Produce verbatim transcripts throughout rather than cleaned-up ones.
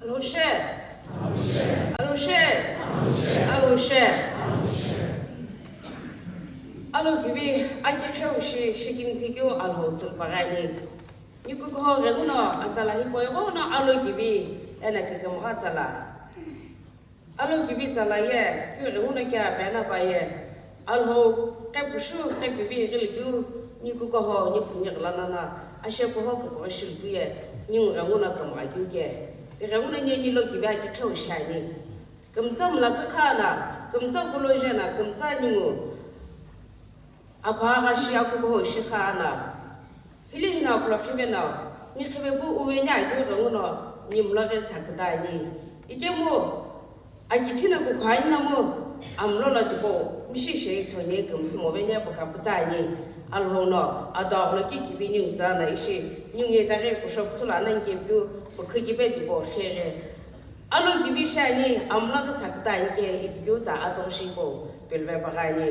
Alhou she. Alhou she. Alhou she. Alo kivi akiqheu shi shikimthi keu Alhou tsülu paghi ani. Nikukuho ghenguno atsala hipau ighono alo kivi eno kükümgha tsala. Alo kivi tsala ye keu ghenguno kea pena pa ye. Alhou qhepushu qhepivi ghili keu nikukuho niphumi ghila nana ashepuho küpüghü shiltu ye ningu ghenguno kümgha keu ke. Tighenguno nye nilo kivi akiqheu shi ani. Kümtsa mla kükha na, kümtsa kulo jena, kümtsa ningu apha gha shi akukuho shi kha na. Hili hino akulo khive na, ni khive pu uve ni akeu ghenguno, ni mlo ghi saküta ani. Ikemu, akithi na kukhu ani na mu, amlo lo tipau, mishi she ithoni kümsü move ni puka pütsa ani. Alhou no, ado aghulo ki kivi ningu tsa na ishi, ningu ye taghi kusho kuthu lo ana nge piu, pukhu kive tipau khere. Alo kivi shi ani, amlo ghi saküta ani ke ipi keu tsa atughushi hipau, pelu ve paghi ani.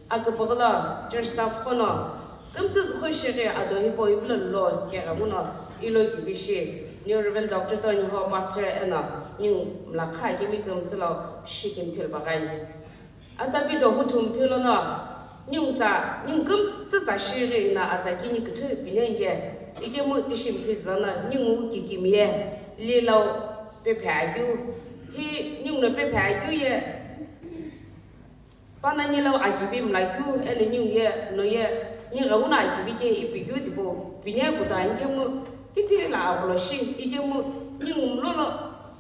Aküpüghü lo, church staff qo no, kümtsü züxü shighi ado hipau ivilo lo keghenguno, ilo kivi shi, New Reverend Doctor Tony ho pastor eno, ningu mla kha akemi kümtsü lo, shikimthi lu paghi ani. Atsa pi do huthu mphilo no, ningu tsa, ningu kümtsü tsa shighi ina atsa kini küthü pine nge, ikemu tishi mphizü lono, ningu kikimiye, li lau pephe akeu, hi ningu no pephe akeu ye, pana ni lau akivi mla keu, eno ningu ye, no ye, ni ghenguno akivi ke ipi keu tipau, pine kuta ani kemu, kiti la aghulo shi, ikemu, ningu mlo lo,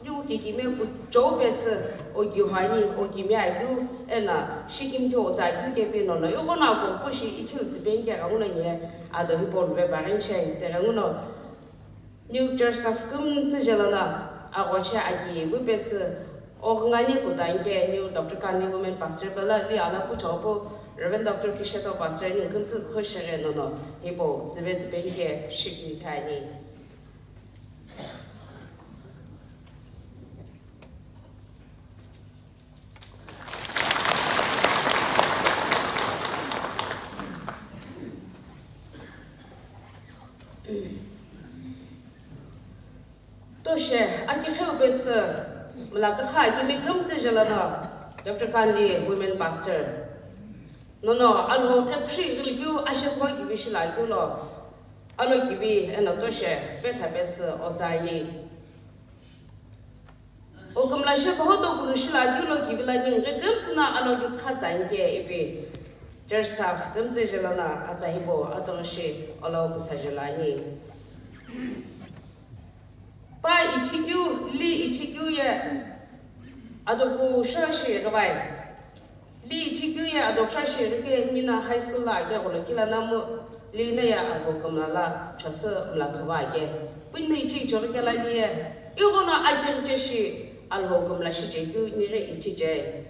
Niu kikimiye kuchou pesü, okihu ani, okimiye akeu, eno shikimthi otsa akeu kepi nono, ighono akupu shi ikhiltsü penke ghenguno nye, ado hipau lu ve paghi ani shi, tighenguno, New Church staff kümtsü jelo no, aghoche aki pu pesü, oghüngani kuta anke, New Doctor Kani Women Pastor pelo, li ala puchou pu, Reverend Doctor Kisheto Pastor ni kümtsü züxü shighi nono, hipau, tsüvetsü penke, shikimthi ani. Toshe, akiqheu pesü, mla kükha akemi kümtsü jelo no, Doctor Kanli, Women Pastor. Nono, Alhou qhepushu ighili keu, ashe kho kivi shi la keu lo, alo kivi, eno toshe, petha pesü, otsa ye. Okümla shi koho tokulu shi la keu lo kivi la ningu ghi kümtsü no alo keu kha tsa anke ipi. Church staff kümtsü jelo no atsa hipau atughushi olo küsa jelo ani. Pa ithi keu, li ithi keu ye adoku sho shi ghi vai. Li ithi keu ye adoksha shighi ke nina high school lo akeghulo kila namu, li na ye Alhou kümla la chosü mla thuva ake. Puni na ithi ichoghi kela li ye, ighono akighi che shi Alhou kümla shi che keu nighi ithi che.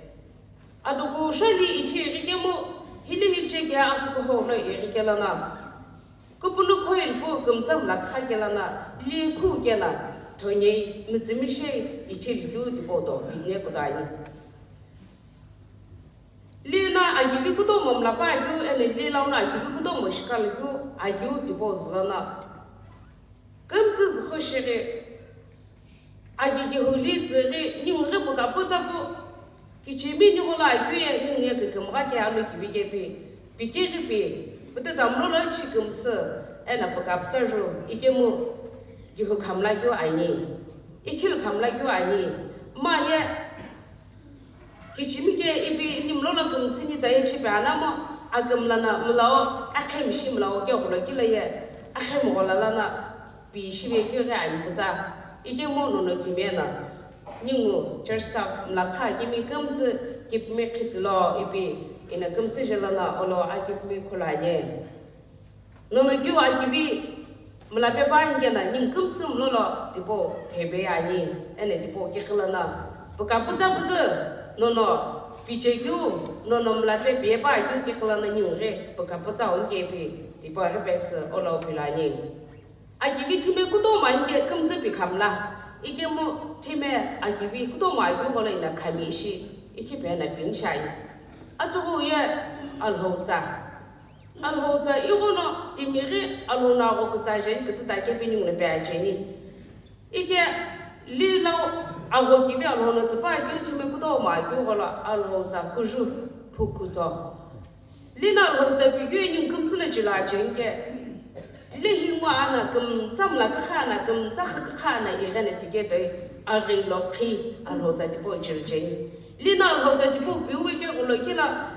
Adoku sho li ithi ighi kemu, hili hi che ke akukuho lo ighi kela na. Kupunu khoil pu kümtsa mla kha kela na, li khu kela, thonye, mütsümi she ithi li keu tipau do, business kuta ani. Li no akivi kutomo mla pa akeu, eno li lau no akivi kutomo shikha lo keu akeu tipau zülo no. Kümtsü züxü shighi, aki kihu li tsüghi, ningu ghi puka pütsa pu, kichimi ningu lo akeu ye, ningu ye kükümgha ke alo kivi kepi, pikighi pi, pütüta mlo lo chi kümsü, eno puka pütsa ju, ikemu kihu khamla keu ani, ikhilu khamla keu ani, ma ye, Kichimi ke ipi ni mlo lo kümsü ni tsa ye chipe anamo, akümla na mlao, akhemishi mlao ke ghulo kila ye, akhemghola lana, pi shive keu ghi ani pütsa, ikemu nono kimiye na, ningu church staff mla kha kimi kümtsü kipimi khitsülo ipi, ina kümtsü jelo no olo akipimi khula ye. Nono keu akivi mla pepa ani kena ningu kümtsü mlo lo tipau thebe ani, eno tipau kiqhila na puka pütsa püzü, nono piche keu, nono mla pe pepa keu kiqhila na ningu ghi puka pütsa onke ipi tipau ghi pesü olo pilo ani. Akivi thime kutomo ani ke kümtsü pi khamla, ikemu thime akivi kutomo akeu gholo ina khami ishi, ikhi pe na pin shai. Atughu ye Alhou tsa. Alhou tsa ighono timi ghi Alhou no agho kutsa jeni kütüta kepi ningu no pe ajeni. Ike Lilau aghokivi Alhou no tsüpa akeu timi kutomo akeu gholo Alhou tsa kuju phukutho. Lina Alhou tsa pikeu ningu kümtsü no chila chengke. Tile hingu ana kümtsa mla kakha ana kümtsa kha kakha ana ighene pike toi aghi lo khi Alhou tsa tipau chiri cheni. Lina Alhou tsa tipau piu weke gholo kila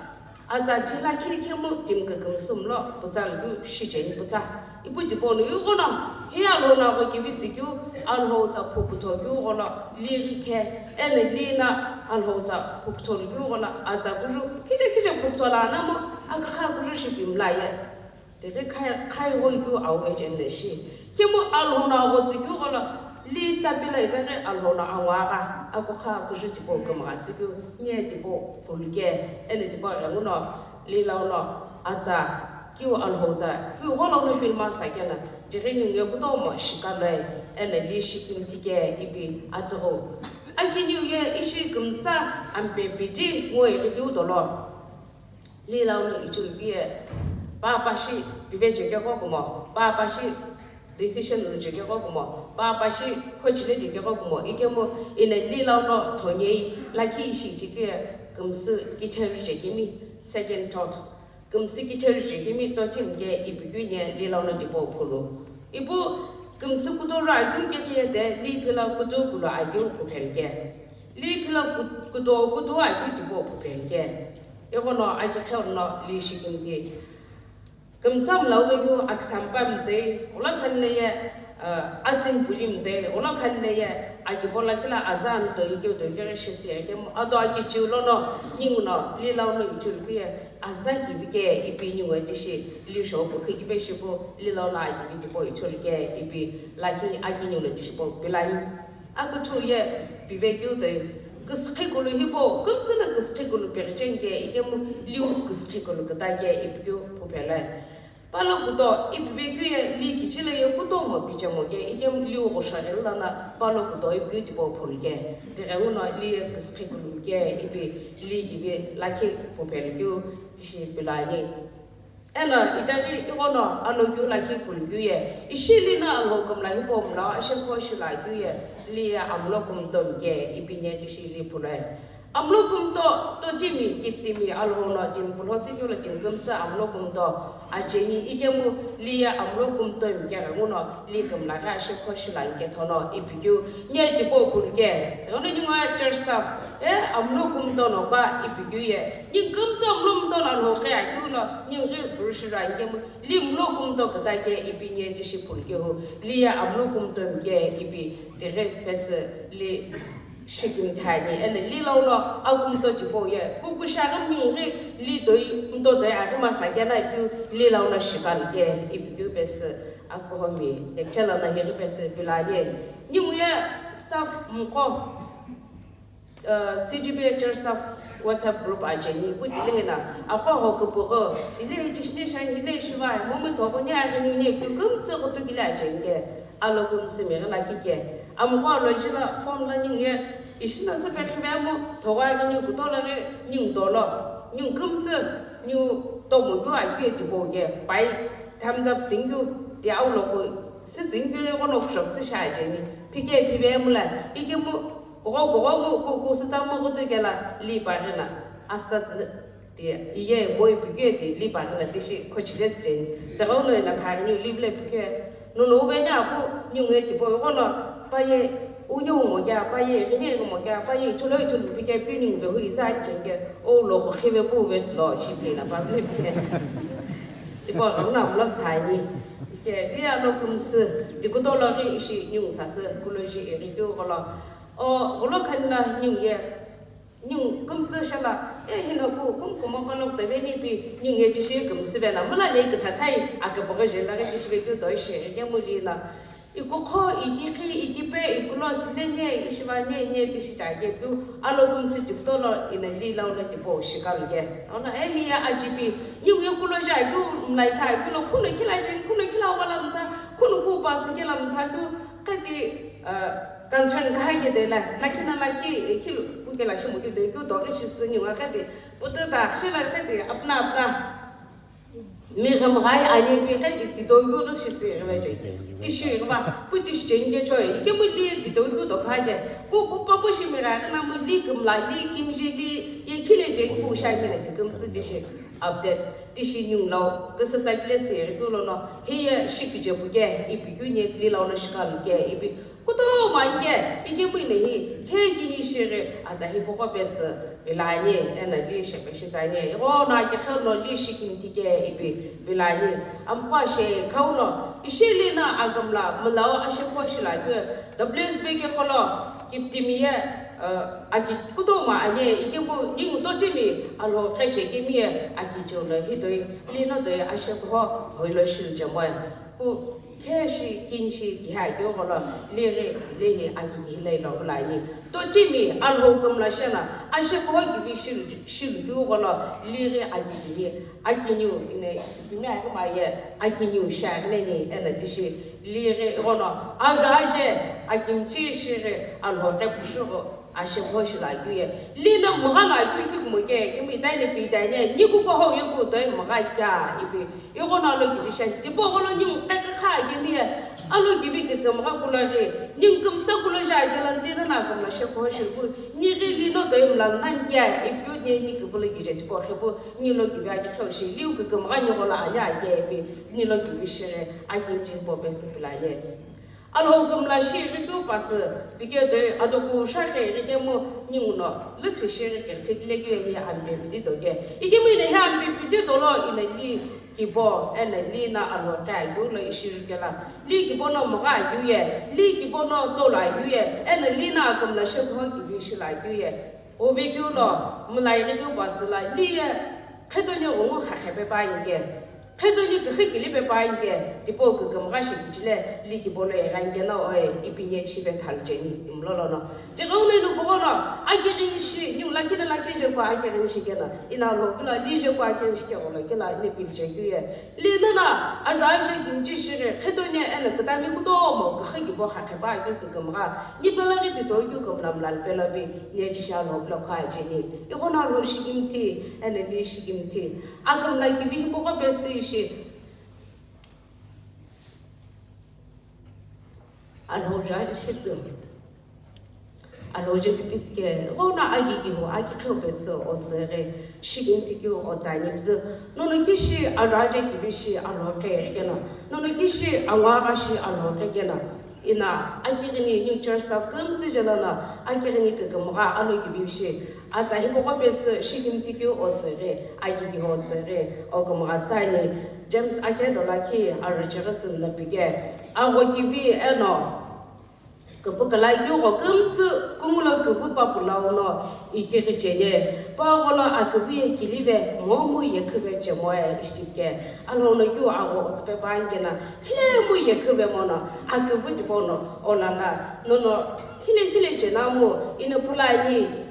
Atsa tila khilkhemu timi kükümsü mlo putsa lukeu shi cheni putsa. Ipu tipau no ighono, hi Alhou no aghokivi tsükeu, Alhou tsa phukutho keu gholo, li ri khe, eno lina Alhou tsa phukutho lukeu gholo, atsa kuju, khije khije phukutho la namo, akakha kuju shi pimla ye. Tighi khai, khai ghoikeu awe cheni shi. Kemu Alhou no aghotsükeu gholo, li tsa pila itaghi Alhou no angwagha, akukha kuju tipau kümgha tsükeu, nye tipau phuluke, eno tipau ghenguno, Lilau no atsa, kiu Alhou tsa, kiu gholo no pilma sakena, tighi ningu ye kutomo shikaloi, eno li shikimthi ke ipi atighu. Akiniu ye ishi kümtsa ampe piti ngoi ghikeu dolo. Lilau no ichulpi ye, pa pashi pive chekegho kumo, pa pashi decision lu chekegho kumo, pa pashi khochile chekegho kumo, ikemu ina Lilau no thonyei lakhi ishi chekeu ye kümsü kitheru chekemi, second thought. Kümsü kitheru chekemi tochim ke ipi keu nye Lilau no tipau phulu. Ipu kümsü kutoru akeu kekhe ye de, li phila kutu kulu akeu phuphel ke. Li phila kut-, kuto, kuto akeu tipau phuphel ke. Ighono aki kheu no li shikimthi. Kümtsa mla wekeu aksampa mtei, ula khanle ye, uh, atsing puli mtei, ula khanle ye, aki bola kila azan toi keu toi kere shisi ye kemu, ado aki chiu lono, ningu no, Lilau no ichulpi ye, aza kivi ke ipi ningu ye tishi, li sho pu khikipe shipu, Lilau no aki vi tipau ichulke ipi, lakhi aki ningu no tishi po pilani. Akuthu ye pive keu toi, küsükhi kulu hipau, kümtsü no küsükhi kulu pighicheni ke, ikemu liu küsükhi kulu küta ke ipi keu phuphele. Palo kuto ipi ve keu ye li kichilo ye kutomo pichemo ke, ikemu liu ghosho ghi lana palo kuto ipi keu tipau phulu ke. Tighenguno li ye küsükhi kulu ke, ipi li kivi lakhi phuphelu keu tishi pilani. Eno itaghi ighono alokeu lakhi phulukeu ye, ishi lina Alhou kümla hipau mlao ashekho shilakeu ye, li ye amlo kumto mike ipi nye tishi li phuloi. Amlo kumto, to timi, kiptimi, Alhou no timi pulhosi keu lo timi kümtsü amlo kumto acheni, ikemu li ye amlo kumto mike ghenguno, li kümla ghi ashekho shila nke thono ipi keu nye tipau phulu ke. Ghenguno ningu church staff, e, amlo kumto no kwa ipi keu ye. Ningu kümtsü amlo kumto no Alhou ke akeu lo, ningu ghi purushira nkemu, li mlo kumto küta ke ipi nye tishi phulu ke hu, li ye amlo kumto mike ipi tighi pesü li shikimthi ani, eno Lilau no akumto tipau ye, kukusha ghi ningu ghi li toi, mto toi aghi masa kena ipi Lilau no shikalu ke ipi keu pesü. Akohomi, lecture lono highi pesü pilani. Ningu ye staff mqo, uh, C G B H R staff WhatsApp group acheni, pu tile hina, akhoho küpüghü, tile hi tishine shani, hile shivai, momu thogho ni aghini ni, pu kümtsü kutu kile acheni ke, alo kümsü mighi lakhi ke. Amgha lo jila phone lo ningu ye, ishi no sü pekhive mu, thogho aghini kutola ghi ningu dolo, ningu kümtsü, ningu tomo keu akeu ye tipau ke, pai, thumbs up tsüngikeu, ti aulo ku, sü tsüngikeu ighono kushok sü shi acheni, phike phive mula, ikemu, kugho kugho mu, ku, ku sü tsa mu ghutu kela, li paghi na, asta tsü, ti, iye, moi pikeu ti, li paghi na tishi, khochile sü cheni, tighenguno ina khaghi niu, li vile pikeu, nono uveni apu, ningu ye tipau ighono, pa ye, Unyo umo kea, pa ye, ghini ghimo kea, pa ye, ithulu ithulu pi kea, pi ningu ve hu iza chenge, o lo ko khive pu ve tslo, shi pi na pa ble pi. Tipo, rona mlo sani. Ke, dia lo kumsü, tikuto lo ri ishi ningu sasü, kulo ji eri keu kolo. O, kulo khanla ningu ye, ningu kumtsü shala, e, hino ku, kum kumo palo teveni pi, ningu ye tishi kumsü ve na, mula le kithathai, ake bogo je la ri tishi ve keu do ishi, eri ke muli na. Ikukho, ikikhi, ikipe, ikulo, tile nye, ishiva nye, nye, tishi chake, piu, alo kumsü tiptolo, ina Lilau no tipau shikalu ke. Ono, e, hiya ajipi, ningu ye kulo ja, yu, mlaitha, kulo, kuno kila jen, kuno kila wala mtha, kuno ku pas kila mtha, ku, kati, uh, concern kaha ke de la, lakina laki, e, kilu, ku kila shimu ke de, ku doke shi su ningu kati, putu da, shila kati, apna, apna. Mighimghai ani pi qe ti-, titoi keu ghi shi tsü ghile che. Tishi ghima, pu tishi che inge choi. Ikemu li titoi keu do kha ke. Ku, ku pa pu shi migha ghina mu li kümla, li kimji, li ye khile che ku shai mine ti kümtsü tishi update. Tishi nyung lau, kasa sa kile se ri keu lono. Hi ye shi kije pu ke, ipi keu nye li lau no shi ka lu ke, ipi. Kutomo anke, ikemu ine hi, khe kini shighi, atsa hipaqo pesü, pilani, ena li shepe shitsani, ighono aki khelo li shikimtike, ipi, pilani, amqo ashe, khauno, ishi lino akümla, mülao ashe ko shila keu, W S B ke kholo, kiptimi ye, eh, aki kutomo ane, ikemu, ningu totimi, alo kheche kimi ye, aki cholo, hi toi, lino toi, ashe ko, hoilo shil jamoe. Pu, khe shi, kin shi, kiha keu gholo, lighi, tilehi, aki kihi leilo ghulani. Totimi, Alhou kümla shena, ashe koho kivi shilu, shilu keu gholo, lighi, aki kihi, aki niu, ine, pimi aki ma ye, aki niu sha, ine ni, ena tishi, lighi, ghono, aja aje, aki mchi shighi, Alhou khe pushugho. Ashe koho shila keu ye. Lino mgha la keu keu kumo ke, kemi itani pi itani, ni ku koho ye ku toi mgha kya ipi. Ighono alo kivi shan, tipo gholo ni mgha kha kha kemi ye. Alo kivi ke kümgha kulo ghi, ni kümtsa kulo ja ke la lino na kümla she koho shil ku. Ni ghi lino toi mla nan kya ipi ni ni ke pulo gije tipo khe pu, ni lo kivi ake khe shi, liu ke kümgha ni gholo anya ke ipi, ni lo kivi shire, aki mji po pesü pilani. Alhou kümla shi ghikeu pasü, pike toi adoku shakhe ghikemu ninguno, lüthi shi ghikeu thikile keu hi ampe piti doke. Ikemu ine hi ampe piti dolo ine li kibo, ene li na Alhou khe akeu lo ishi ghikela. Li kibo no mgha akeu ye, li kibo no dolo akeu ye, ene li na kümla shi kho kibi shi la akeu ye. Obe keu lo, mülai ghikeu pasü la, li ye, khetoni ghungu khakhe pe pa inke. Khetoni küxü kili pe pa inke, tipo kükümgha shi kichile, li kibo lo egha inke no oe, ipi nye chive thal cheni, imlo lono. Tighengu no inu kugono, akirin shi, niu lakhi na lakhi je kwa akirin shi kena, ina lo kula li je kwa akirin shi ke olo kila, ine pil je keu ye. Li nana, aja aje kimchi shire, khetoni ene kütami kutomo, küxü kibo khakhe pa keu kükümgha, ni pela ghi tito keu kümla mla pela pi, nye chisha lo kula kwa cheni. Ighono lo shikimthi, ene li shikimthi. Akümla kivi hipaqo pesü ishi. Alhou ja ishi tsü. Alhou je pipitske, ghono agi kihu, agi kheu pesü otsüghi, shikimthi keu otsani püzü. Nono kishi aja aje kivi shi Alhou khe kena. Nono kishi angwa gha shi Alhou khe kena. Ina, akighini New Church Staff kümtsü je lono, akighini kükümgha alo kivi shi, atsa hipaqo pesü shikimthi keu otsüghi, aki kihu otsüghi, okümgha tsani, James ake dolakhi, arüchighi tsü na pike, agho kivi eno, küpüküla keu gho kümtsü kumulo küvü papu lau no, ikighi cheni, pa gholo aküvü ye kilive, momu ye khüve chemoe ishtipke. Alhou no keu agho otsüpe pa ngena, khilemu ye khüve mono, aküvü tipo no, olala, nono, khile khile chenamu, ine pulani,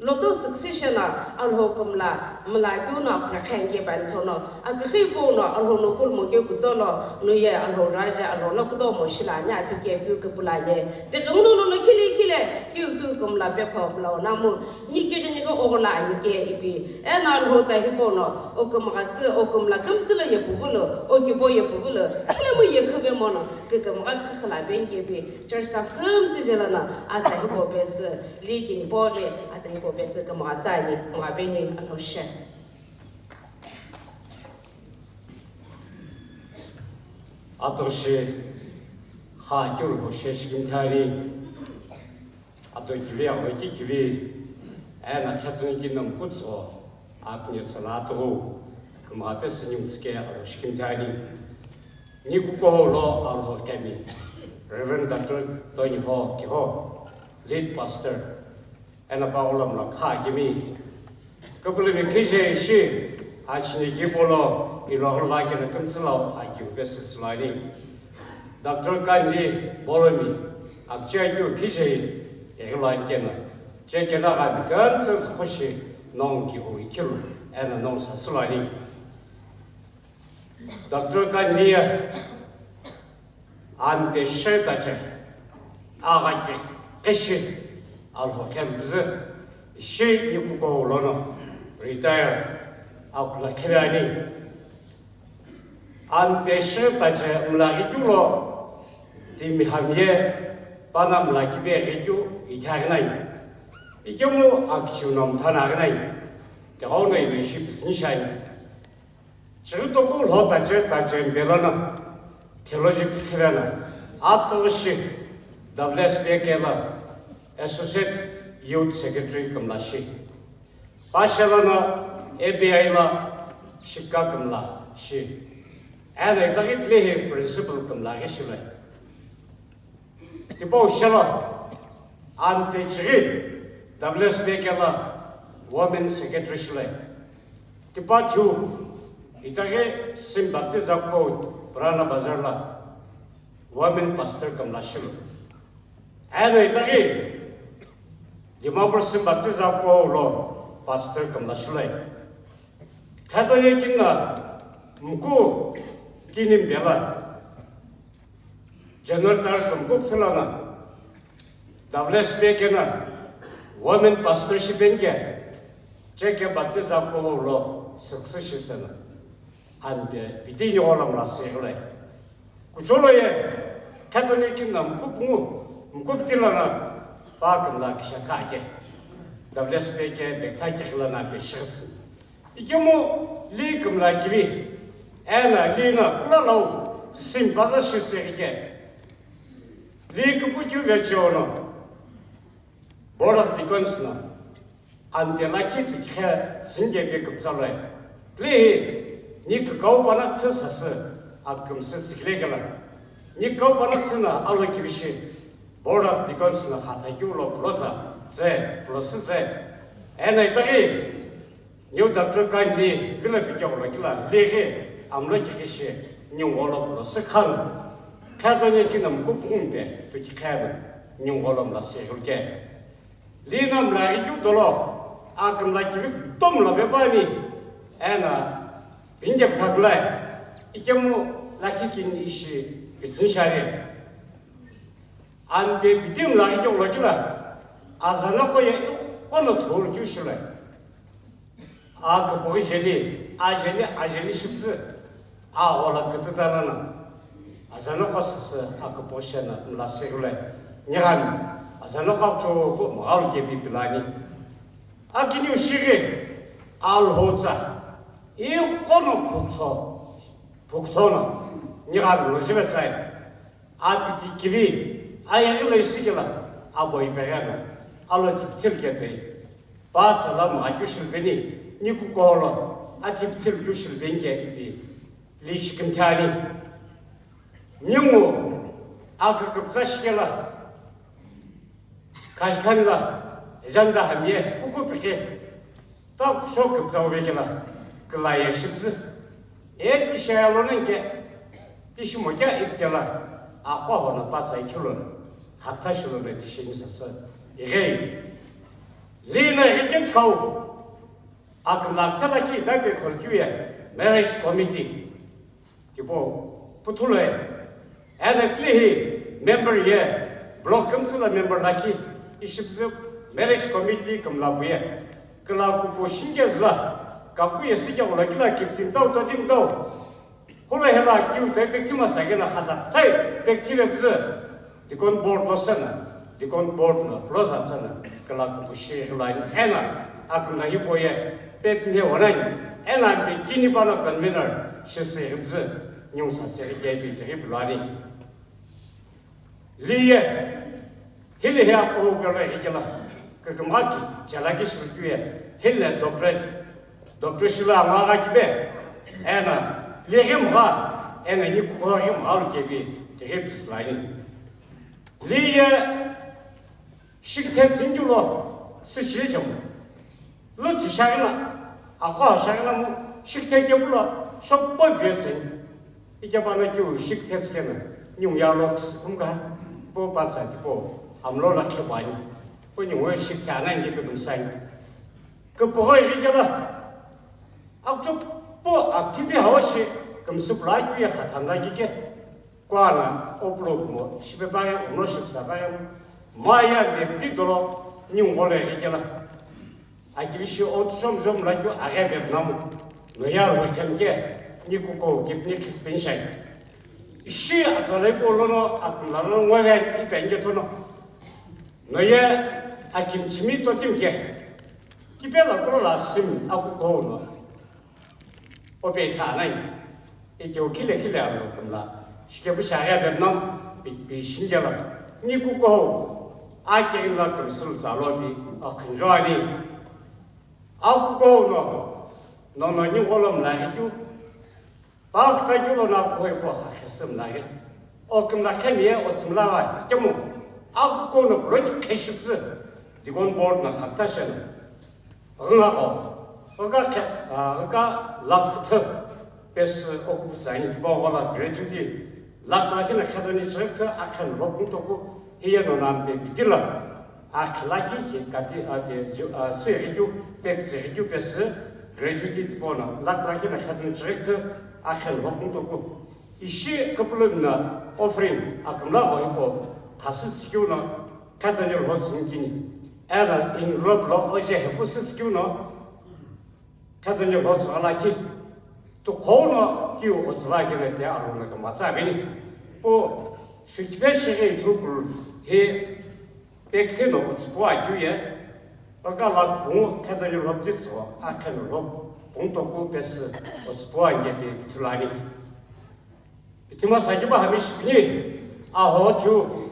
loto succession a, Alhou kümla, mla keu no akhula khange banthono, aküxü ipo no, Alhou no kulmo keu kutsolo, no ye Alhou raje, Alhou lo kutomo shila, nya pike piu küpulani. Tighengu no no khile khile, keu keu kümla pe pho mla onamu, Ni kighi ni ghi oghola ani ke ipi, ena Alhou tsa hipau no, o kümgha tsü, o kümla kümtsü lo ye puvü lo, o kibo ye puvü lo, khilemu ye khüve mono, kükümgha khükhüla penke ipi, church staff kümtsü je lono, atsa hipau pesü, li kini poghi, atsa hipau pesü kümgha tsü ani, mgha peni Alhou she. Atoshi, kha keu Alhou she shikimthi ani. Ado kivi, agho ki kivi, ena khetuni ki nom kutso, apni tsala atughu, kümgha pesü ni mtsike aro shikimthi ani. Ni kukuhou lo aro kemi, Reverend Doctor Tony Ho Kiho, Lead Pastor, ena pa ghulam lo kha kimi. Küpülümi khije ishi, achini kipolo, ilogholo akena kümtsü lo, akiu pesü tsülo ani. Doctor Kanri Bolomi, akche akiu khije, ighilo ani kena. Che kena gha mi kümtsü zükhoshi, nong kihu ikhilu, ena nong sasülo ani. Doctor Kanri ye, Ampe she tache, agha ki keshi, Alhou khe mzü, she ni kukuhou lono, retire, akula khevi ani. Ampe shi tache mlaghi keu lo timi hamye pana mlaghi pe ghi keu ithi aghi nani. Ikemu akichiu no mthana aghi nani. Tighau no ime shi pitsini shani. Chighi toku lho tache tache mpe lono theology pikhive no atughi shi W S P A K lo Associate Youth Secretary kümla shi. Pashe lono A B I lo shikha kümla shi. Eno itaghi tilehi principal kümla ghi shiloi. Tipau shelo, ampe chighi W S P A K lo Women Secretary shiloi. Tipa thiu, itaghi Sim Baptist Church Purana Bazar lo Women Pastor kümla shiloi. Eno itaghi Dimapur Sim Baptist Church lo Pastor kümla shiloi. Thato ye kinna mku kini mbela. General tar kümkuk thulana, W S P A K no women pastor shipeni ke, Cheke Baptist Church lo success shitsana, ampe piti ni olam la segle. Kucholo ye, Catholic na mkupungu, mkuptilana, pa kümla kishakha ke, W S P A K bekta kikhilana pe shirtsin. Ikemu li kümla kivi, ena li na kula lau sim baza shi se ke. Li kupu kiu ve cheo no, Board of Deacons no, ampe lakhi tukhe singe pe kümtsa loi. Li hi, ni kau panak thu sasü, akümsü tsikle gala. Ni kau panak thu na alo kivi shi, Board of Deacons no khatha kiu lo puloza, ze, pulosi ze. Ena itaghi, New doctor kani vila pikegho lo kila, lighi amlo kighi shi, ningu lo pulo se khan. Khatoni kina mkupungu mpe, tuki khabe, ningu lo mla se hulke. Lina mla ghi keu dolo, akümla kivi tom lo bepani, ena, pinge phakulai, ikemu lakhi kini ishi, pitsin shari. Ampe piti mla ghi keu lo kila, azanoko ye, kono thur keu shilai. A küpüghü jeli, a jeli, a jeli shipüzü, a ghola kütüta lono, azanoko sasü a küpüghü shena mla sirule, nighami, azanoko akuchou pu maghalu kepi pilani. Akiniu shighi, a lhotsa, ighono phukutho, phukuthono, nighami lo jive tsai. Apiti kivi, ayeghi lo isikela, abo ipegheno, alo tipithelu kepei. Patsa la mgha keu shilupeni, ni kukolo, atipithelu keu shilupeni ke ipi, li shikimthani. Ningu, aküküptsa shikela, Khashkhan la, ejanda hamye, puku pike, ta kusho küptsau vekela, kila ye shipüzü. E tishaya lonenke, tishimo kya ipkela, akwa hono patsa ikhilono, khakta shilono tishini sasa, igei. Lina iket kau, akla kala ki tape kholkiu ye, marriage committee. Tipau, puthuloi, ena tilehi member ye, block kümtsü la member lakhi, ishipüzü marriage committee kümla puye, kila kupu shinge zla, kaku ye sikeghola kila kiptintau totintau, hula hela kiu toi pekthima sagena khata tai pekthile püzü, Deacon board lo sena, Deacon board lo, proza tsena, kala kupu shi ghilani, ena, akümla hipau ye, pep ne wanani, ena, pe kini pano convener, shi se ghibzü, nyung sa se ghike pi tighi pilani. Li ye, hili he akuhu pelo ghikela, kakümaki, chalaki shilkiu ye, hili doctorate, doctor shila ngwa gha kibe, ena, li ghimgha, ena, ni kukho ghimgha lu kepi, tighi pislani. Li ye shikithe tsünkeu lo süchile chemu. Lo thi shaghi na, akho shaghi na mu shikithe kepu lo shokpo vetseni. Ikepana keu shikithe tsükena, ningu ya lo khumka, po patsa tipau, amlo la khepani. Po ningu shikithe anani kepe kümsani. Küpüghü ighikela, akuchou po aphipi hawa shi kümsüpula keu ye khathanla kike. Kuana, opulo kumo, shipe paghi, ono shipsa paghi, maya mepti dolo, ningu le ghikela. Akilishi otu shom shom la kyu aghe bep namu, no ya lo kemke, Nikuko kipni khispen shai. Ishi atsala ipo lono akula lono ngweghen ipe ange tono. Noye akimchimi totim ke. Kipela kuro la sim akuko no. Ope thanai. Ikyo kile kile alo kumla. Shike bu shaya bemnam pi pi shingela. Nikuko. Akin la kumsul zalo bi akinjwani. Akuko no. No no ni golom la hitu. Pak ta julo na koi po kha khesem la he. O kim la khem ye o tsim la va kemo. Aku ko no bro ni kheship zi. Deacon board na khatta shen. Nga ko. Nga ke nga lak the. Pes o ku tsani ki bo la gratuity. Lak la kina khadani chek the akhan lok to ku. Hiya no nam pe bitila. Akhilaki ki kati ati ju a se ritu pek se ritu pes gratuity tipona lak laki na khatun chirek tu akhen hopun toku. Ishi kapulum na offering akamla ho ipo khasi sikiu na khatani ho singkini. Era in rob lo oje he pusi sikiu na khatani ho tsala ki tu khono kiu otsala ki na te aruna ka matsa bini. Po shikbe shiri tu kul he Pektheno utsipua akeu ye, paka la kupungu khetani lhopti tso, akheno lhop pungtoku pesi utsipua nge pe pithulani. Pithima sakiba hami shipini, aho thiu,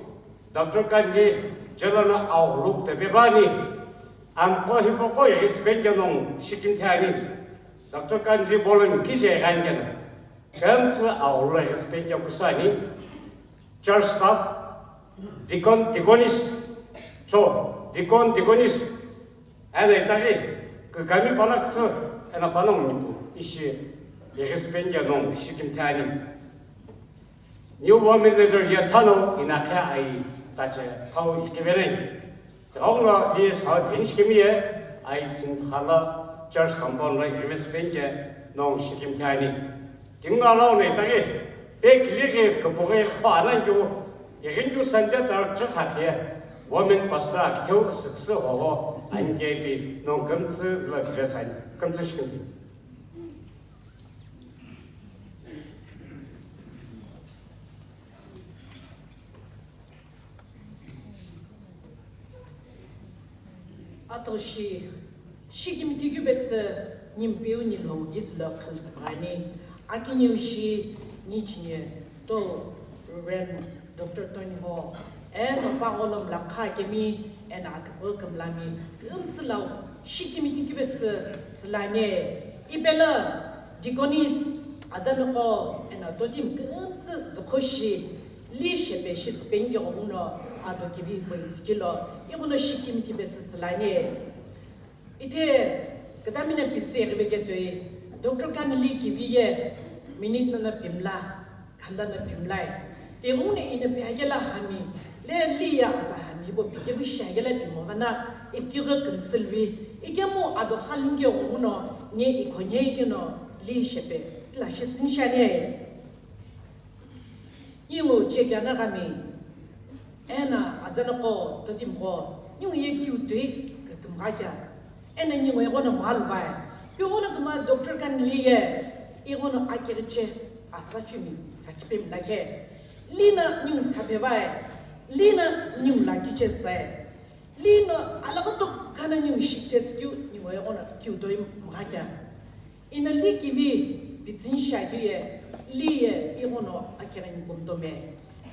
Doctor Kanli, jelana aho luk tepe bani, amko hipoko irispen kenong shikin thani, Doctor Kanli bolon kije gangena, kemtsi aho lo irispen ke kusani, church staff, deacon, deaconess, cho, deacon, deaconess, ena itaghi, kikami pana kuthu, ena pana unitu, ishi, irispen ke nong, shikim thani. New women leader ya thano, ina khe ai, tache, kau ikivenai. Tighenguno li sa phenshi kemi ye, ai tsingkhala church compound lo irispen ke nong shikim thani. Tingalo ne tagi, pe kilighi kupughi kho anangyu, irinju Sunday tar chakha khe, women pastor akitheu sikse hoho, ange pi nong kamtsi lo kivesani, kamtsi shikim thani. Atoshi, shikimthi kube se nimpeu ni lo gizlo khalsbani, akiniu shi ni chini to Reverend Doctor Tony ho, eno pagolom lakha kemi, eno akipul kamlami, kumtsilau, shikimthi kube se tsilane, ibela, deaconess, azanoko, eno totim kumtsi zukhoshi, Li shepe shi tsipengighomuno ado kivi hipau itsükilo, ighono shikimthi pesü tsülani. Ithe kütamino pisi ighive ketoi, Doctor Kanli kivi ye minute nana pimla, khanda na pimlai. Tighenguno ino pi akela hami, le li ya atsa hami hipau pi kepu shi akela pimo vana, ipikighi kümsülvi, ikemu ado khalingighomuno, nye ikhonye ikeno, li shepe, kila shi tsünishani. Ningu chekiana gami, ena azanoko totimgho, ningu ye kiu toi kükümgha kea, ena ningu ighono mhaluvae, kughono kümgha Doctor Kanli ye, ighono akighiche asa chumi sakipemi lakhe, lina ningu sapevae, lina ningu lakiche tsae. Lino alaghi toku khana ningu shikithe tsükeu, ningu ighono kiu toi mgha kea. Ino li kivi pitsüni shi akeu ye, li ye ighono akighini kumtome.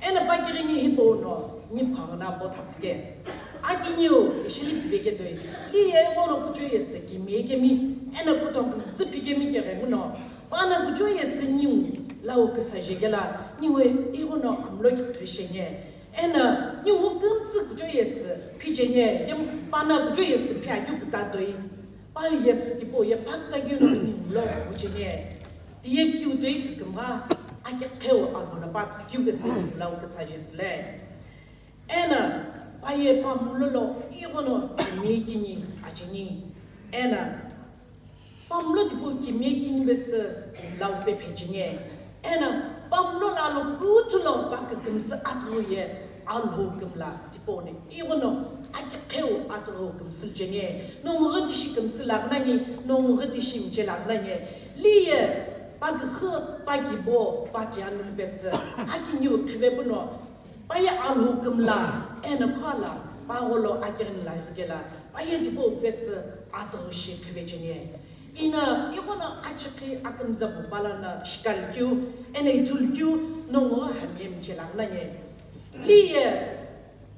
Eno pakighini hipau no, ni phanguna botha tsüke. Akiniu, ishili pive ketoi, li ye ighono kuchou yesü kimiye kemi, eno kutoku zü pikemi keghenguno, pana kuchou yesü ningu lau küsaje kela, ningu ighono amlo kipirishenge. Eno, ningu kümtsü kuchou yesü, phichenge, kemu pana kuchou yesü, phi akeu küta toi. Pa yesü tipau, ye pa küta keu no ningu lo kuchenge. Tiye kiu toi kükümgha, ake kheu alono pa tsükeu pesü ningu lo küsaje tsüle. Eno, pa ye pa mulolo, ighono, kimiye kini, acheni. Eno, Pamlo tipau kimiye kini pesü lau pephecheni. Eno, pamlo lalo kuthulo pa kükümsü atughu ye Alhou kümla tipau ni. Ighono, akikheu atughu kümsücheni. Nongughi tishi kümsü lagnani, nongughi tishi mche lagnani. Li ye, Pa küxü, pa kibo, pa tianulu pesü, akiniu khivepüno, pa ye Alhou kümla, eno khuala, pa gholo akirini la jukela, pa ye tipau pesü, atüghü shi khivecheni. Ina, ighono achikhi akümza pu palana shikalikeu, eno ithulukeu, nongu hami emchelaghunanye. Liye,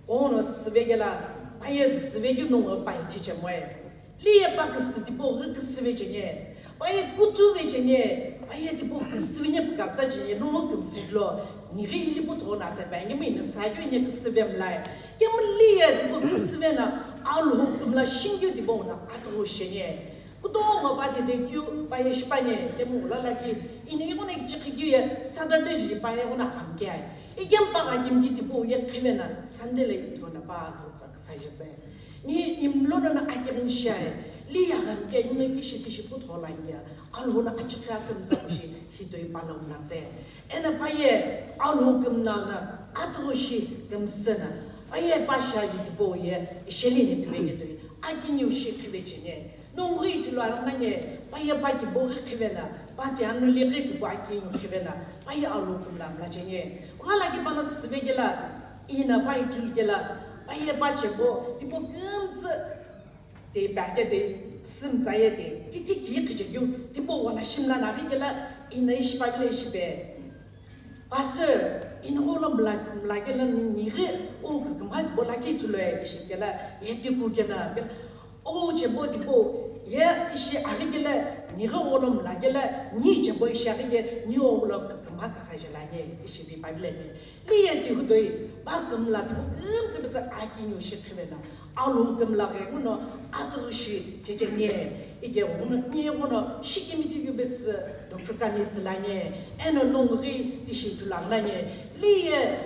kono süvekela, pa ye süvekeu nongu pa ye thichemoe. Liye pa küsü tipau ghi küsü vecheni, pa ye kutu vecheni, pa ye tipau küsü veni pükapütsa cheni, nongu kümsü lo, nighi hili pu thona tsa pa ngimi na sa keu ni küsü vemlai. Kemu liye tipau küsü vena, Alhou kümla shingikeu tipau na atüghü sheni. Kutomo pa tete keu pa ye shipani, kemu ula lakhi, ini ighono kichikhi keu ye Saturday ji pa ye ghona amkei. Ikemu pa gha kimki tipau ye khivena, Sunday le ithona pa atüghü tsa küsa jetse. Ni imlono na akirin shai, li yaghamke ni kishi tishi pu thola ngia, Alhou na achikhi akümza pu shi hitoi palo mlatse. Ena pa ye Alhou kümna na atüghü shi kümsü na, pa ye pa shaji tipau ye isheli ni piveke toi, akiniu shi khivecheni. Nongu ithulu arunanye, pa ye pa kibo ghi khivena, pa tianuli ghi kibo akiniu khivena, pa ye Alhou kümla mlacheni. Ula lakhi pa na süvekela, ina pa ithulukela, pa ye pa chebo, tipau kümtsü, te pake te, sümtsa ye te, kithi ki khichekeu, tipau wala shimla na ghi kela, ina ishi pa kele ishi pe. Pastor, ina gholo mla, mla kela ni, nighi, o kükümha bola ki thulo e ishi kela, ye ti ku kena, kela, o chebo tipau, ye ishi aghi kela, nighi gholo mla kela, ni chebo ishi aghi ke, ni o gholo kükümha küsa jela nye, ishi pi pa bile pe. Liye tihutoi, pa kümla tipau kümtsü pesü akiniu shi khivena, Alhou kümla ghenguno atüghü shi checheni, ike ghenguno, ni ghenguno, shikimiti keu pesü, Doctor Kani tsülani, eno nongu ghi tishi ithulu arunanye, liye,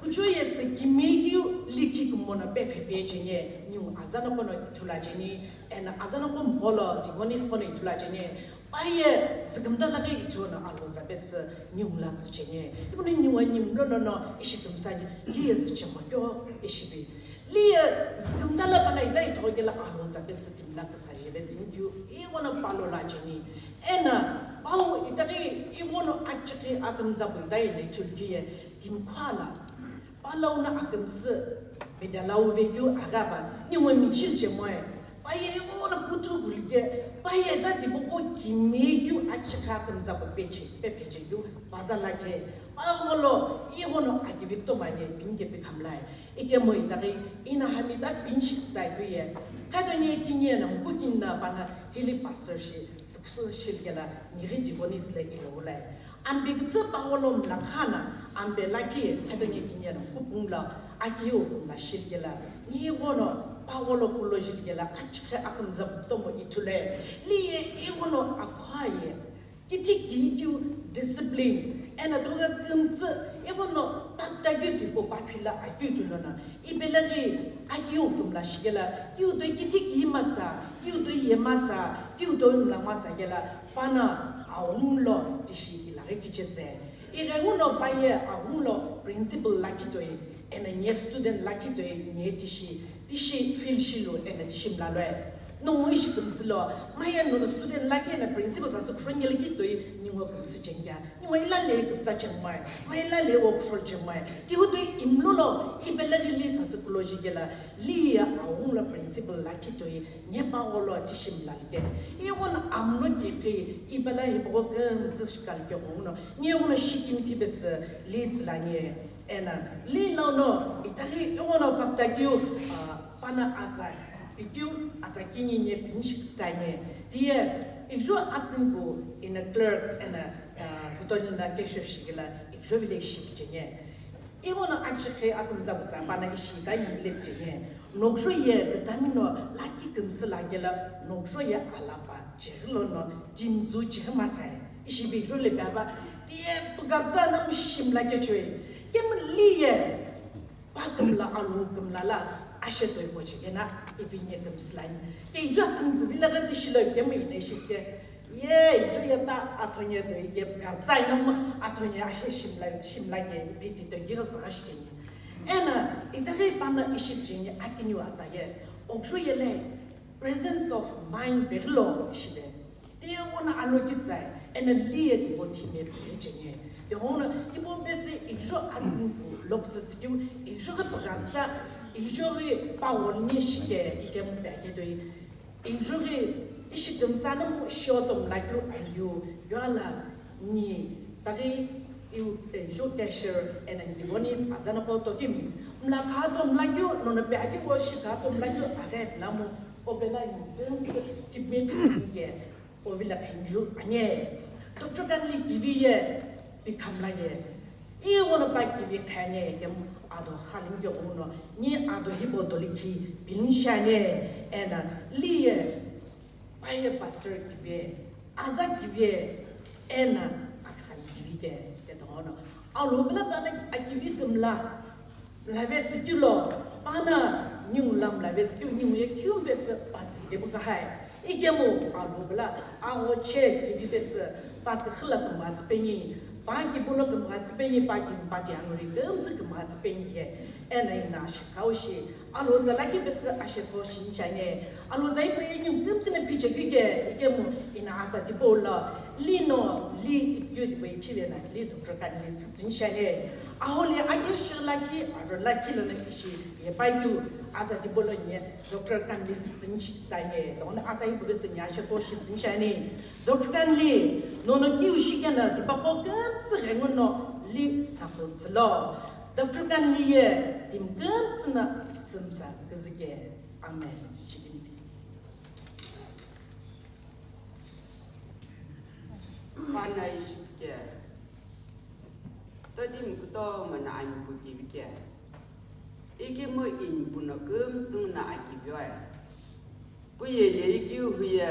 kucho ye sü kimi keu likhi kumono pe phe pecheni, niu azano kono ithulu acheni, eno azano ko mholo, deaconess kono ithulu acheni, pa ye, zükümta laghi ithulu no Alhou tsa pesü, niu mla tsücheni. Ipu ni niwa ni mlo no no, ishi kümsani, li ye tsüchemo kyo, ishi pi. Li ye, zükümta la pa na ita itho kela Alhou tsa pesü timla küsa yeve tsingkeu, ighono palo la cheni. Ena, pau itaghi, ighono achikhi akümza pu ita ina ithulukeu ye, timkhua la. Palo na akümsü, medalau vekeu aghaba, niwa michil chemoe. Pa ye ighono kutu gulike, pa ye ta tipau ko kimi keu achikhi akümza pu peche, pe pechekeu, paza lakhe, pa gholo, ighono akivi kutomo ani, pinike pikhamlai. Ikemu itaghi, ina hami ta pinchik ta keu ye. Khato ni kini ye na, mkukini na pa na, hili pastor shi, success shil kela, nighi deaconess le ilo ulai. Ampe kütsü pa gholo mla khana, ampe lakhi, khato nye kinye no, kupung lo, aki yo kumla shil kela, ni ghono, pa gholo kulo jil kela, achikhi akümza pu kutomo ithulu e, li ye, ighono akhwa ye, kithi ki keu discipline, ena thoga kümtsü, ighono, pakta keu tipau pa phila akeu ithulu no, ipelaghi, aki yo kumla shikela, keu toi kithi ki masa, keu toi ye masa, keu toi mla masa kela, Pana aghungu lo tishi ilaghi kichetse. Ighenguno pa ye aghungu lo principal lakhi toi, ena nye student lakhi toi nye tishi, tishi feel shilu ena tishi mlaloe. Nongu ishi kümsü lo, maye nono student lakhi ena principal sasü khronye lakhi toi, ningo kümsü chengya. Ningo ila le kümtsa chengmae, ma ila le wo khro chengmae. Tihu toi imlo lo, ipele release sasü kulo jikela, li ye aghungu lo principal lakhi toi, Nye pa gholo tishi mlalike. Ighono amlo kikhi, ipela hipaqo kümtsü shikalike ghenguno. Nye ghono shikimthi pesü li tsülani. Ena, li lono, itaghi ighono paktakeu, ah, pana atsa, pikeu, atsa kini nye pini shikitani. Tiye, ikjo atsüni pu, ina clerk, ena, ah, kutoni na cashier shikila, ikjo vile shikicheni. Ighono achikhi akümza pütsa pana ishi ta yimile picheni. Nokusho ye kütamino lakhi kümsü lakela, nokusho ye alapa chighi lono timzu chighi masai. Ishi bigro le baba, tiye pükapütsa na mshim lakechoi. Kemu li ye, pa kümla alu kümla la, ashe toi pochekena, ipi nye kümsü lai. Te ijo atsüni kuvila gha tishilo kemu ine shike. Ye, ijo ye ta athonye toi ke pükapütsa ina mu athonye ashe shimla, shimla ke ipi ti toi ghi gha sheni. Ena, itaghi pana ishi picheni akiniu atsa ye. Okusho ye le, presence of mind peghi lo ishibe. Tiye ghono alo kitsai, Eno li ye tipau thime phe cheni. Tighenguno tipau pesü ighijo atsüni pu lokutsü tsikeu, ighijo ghi püghapütsa, ighijo ghi power ni shike, ikemu pe ake toi. Ighijo ghi ishi kümsa no mu shioto mlakeu angiu, yola ni taghi iu, eh, ighijo cashier eno deaconess azanoko totimi. Mla khato mlakeu, nono pe ake ko shi khato mlakeu aghe namu, obela ni kümtsü tipau kitsike. Ovila khenju anye, Doctor Kanli kivi ye pikhamla ye, ighono pa kivi khanye kemu ado khalim ye ghono, ni ado hipau dolikhi pilin shane, eno li ye, pa ye pastor kivi, aza kivi, eno aksan kivi ke, ke tongono. Alo bila pana akivi kümla, mlave tsikilo, pana ningu la mlave tsikilo, ningu ye kiu pesü pa tsile bu kahai. Ikemu alo bila, agho che kivi pesü, pa kikhila kümgha tsipeni, pa kibulo kümgha tsipeni, pa kimpa ti anguri kümtsü kümgha tsipeni ke, eno ina shekau shi, alo zala ki pesü asheko shin chane, alo zai pe ningu kümtsü na piche kike, ikemu ina atsa tipau lo, li no, li ikyu tipau ikhive na, li Doctor Kanli sütsün shane. Aho li ake shi lakhi, aro lakhi lono ishi ye pa keu, aza tipau lo nye, Doctor Kanli sütsün shi tanye, tighenguno aza ipu pesü nye asheko shitsün shane. Doctor Kanli, nono kiu shikena tipaqo kümtsü ghenguno li sakutsülo. Doctor Kanli ye timi kümtsü no sümsa küzüke. Amen. Shikimti. Pana ishipike. Totimi kutomo no anipu kivike. Ikemu inipu no kümtsü no akivioe. Pu ye le ikiu huye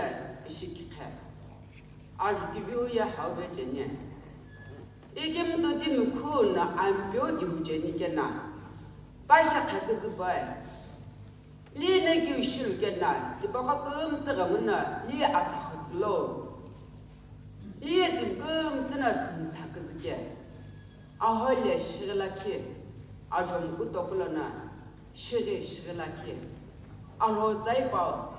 ishikikhe. Aju kiviu ye hau ve chene. Ikemu totimi khu no anipeu kiu cheni kena. Pasha kha küzüpoe. Li no kiu shilu kena, tipaqo kümtsü ghenguno li asa khutsülo. Li ye timi kümtsü no sümsa küzüke. Aho le shighi lakhi, ajomu kutokulo no shighi, shighi lakhi. Alhou tsa ipau,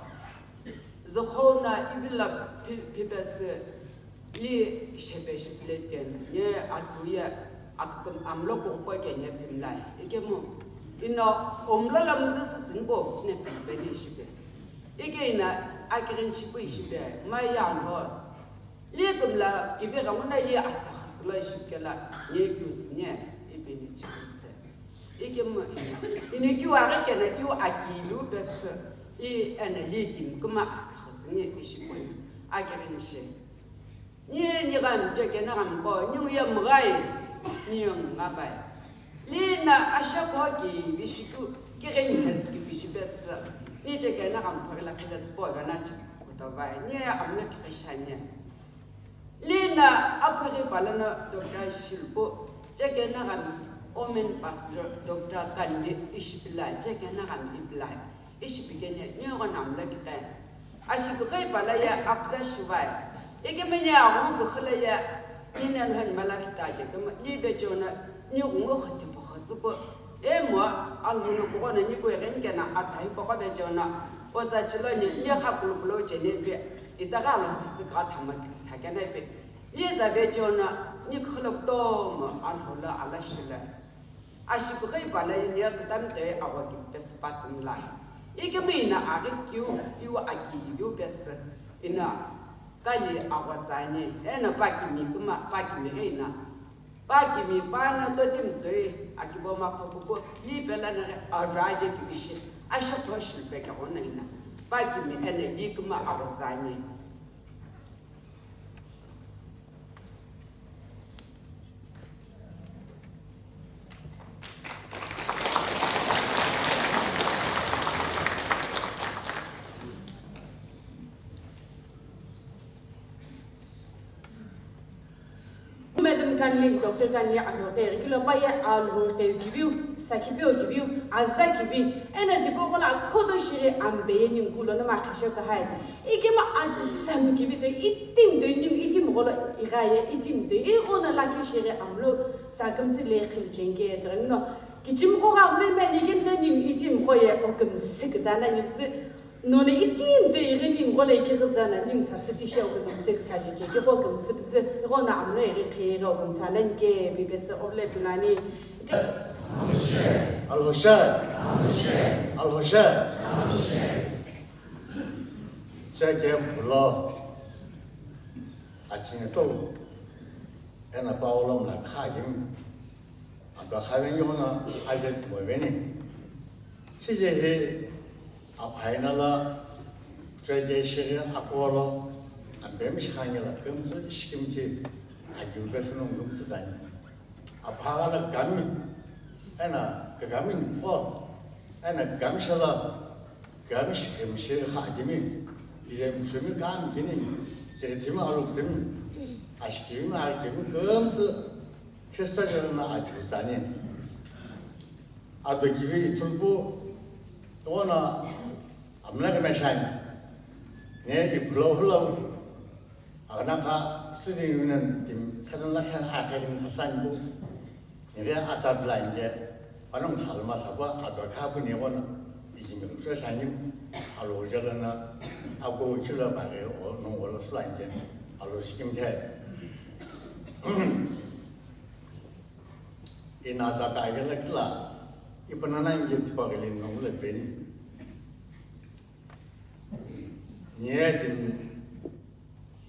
zükhou no ivilo phi-, phipesü, li shepe shitsüle peni, nye atsüu ye aküküm amlo kughupoi keni phimlai. Ikemu, ino omlo lo müzü sütsüni bo, chine phimpe ni shipe. Ike ina akighini shipu ishipe, ma ye alhou. Li kümla kivi ghenguno ye asa khutsülo ishipikela, nye kiu tsüni, ipi ni chikümse. Ikemu ina, ina kiu aghi kena iu akiviu pesü, i eno li kimi kuma asa khutsüni ishiponi, akighini shi. Ni, ni ghenche kena ghenko, ni uye mghai, ni ngabai. Li no ashekho kivi shikeu, kighini hezü kivi shi pesü. Ni che kena ghenko ghila khile tsüpo vena chi kutovai. Ni amlo kikhi shani. Li no aphughi palono Doctor Shilpu, che kena ghenko women pastor Doctor Kanli ishipilai, che kena ghenko ipilai. Ishipikeni, ni ghenko amlo kikhi. Ashikikhi pala ye apüza shivai. Ikemu ni aghungu küxü lo ye, ni no lhoni mala khita che kemu, li vecheo no, ni ghungu khüti püxü tsüpu. E mo, alhou no kughono ni kuegheni kena atsa hipaqo vecheo no, otsa chilo ni, ni kha kulupulo cheni ipi, itaghi alhou sasü kugha thama sa kena ipi. Li za vecheo no, ni küxü lo kutomo, alhou lo ala shilo. Ashikikhi pala ina kütami toi agho kivi pesü patsü mlai. Ikemu ina aghi kiu, iu akiviu pesü. Ina kali agho tsüani. Eno pa kimi kuma, pa kimi ghi ina. Pa kimi pano totimi toi akibo makho pupu. Li pela no ghi ajo aje kivi shi. Ashekho shilu pe keghono ina. Pa kimi eno li kuma agho tsüani. Madam Kanli, Doctor Kanli, Alhou keu kilo pa ye Alhou keu kiviu, sakipeu kiviu, aza kivi, eno tipau ghono akhoto shighi ambe ye ningu lono ma khashe kahai. Ikemu atsam kivi toi, itimi toi, ningu itimi gholo ighaye, itimi toi, ighono lakhi shighi amlo, tsa kümtsü le khimchenge, tsa kümno, kichimi kho gha amlo me ni kümta ningu itimi kho ye, o kümtsü kütana ningu sü, None itimi to ighi ningu lo ikighi zana ningu sasü tishi oküzü mse küsaji je, kigho kümsüpüzü, ighono amlo ighi kheyeghi okümsa nani ke bibesi ovle pinani. Alhosha. Alhosha. Cheke pulo. Achinge to. Ena Paolo mla kha yim. Ado khaveni yono aje moveni. Sije he aphaina la cheke shiri akolo ambem shikhange la kümtsü shikimthi agiu besuno kümtsü zani. Aphaga la gami ena kagami ko ena gami shala gami shikimshi khagimi kizem shumi gami kini kire thima aluk thim ashkimi arkimi kümtsü Khristo jana agiu zani. Ado kivi ithulpu, toghono amla kena shani. Ne iphulo hulo, agana ka student union team khadon la khan akha kin sasan bu. Nire atsa blange, panong salma saba, ado kha bu ne ghono, ijimi kutra shani, alo jala na, ako kila ba ge o, no wala slange, alo sikim the. Ina za ta gela kila, ipanana inge tipa geli nongule pen. Nye din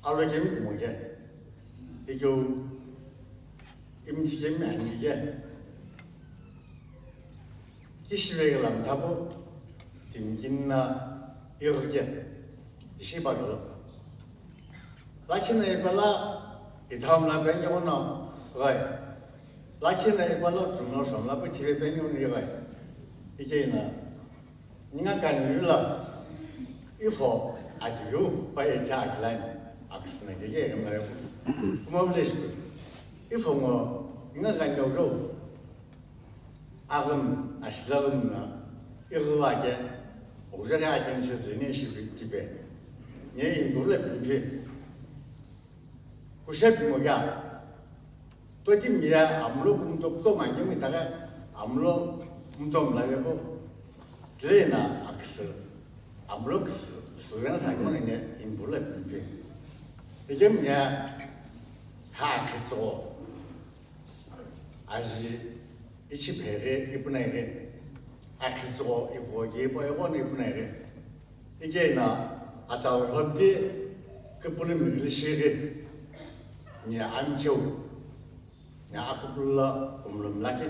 alo jem kumoge. Ikyo imti jem anige. Kishive gela mtabo dimgin na yoge. Ishi bagalo. Lakhi na ipala itham la penyo no gai. Lakhi na ipala chumno shom la pe thive penyo ni gai. Ike na ninga kan la ifo ajiu pa e cha aklan aksna ke ke na. Kuma vlesh ifo ngo ninga kan yo jo. Aghim, ashilagim na, ighivake, ojaghi akenshi zlini shibi tipe. Nye imbuvle pimpi. Kushe pimoga. Toti miya amlo kumto kuto mangi mi taga amlo kumto mlave bo. Tle na aksu. Amlo ksu, suyan sa kone nye imbuvle pimpi. Ege miya ha aksu. Aji ichi pheghi ipunaighi, akhitsügho ipughoki ipa ighono ipunaighi. Ikeina atsa lhobdi küpülümi lishighi, ni amkheu, ni aküpüla kumlum lakhi,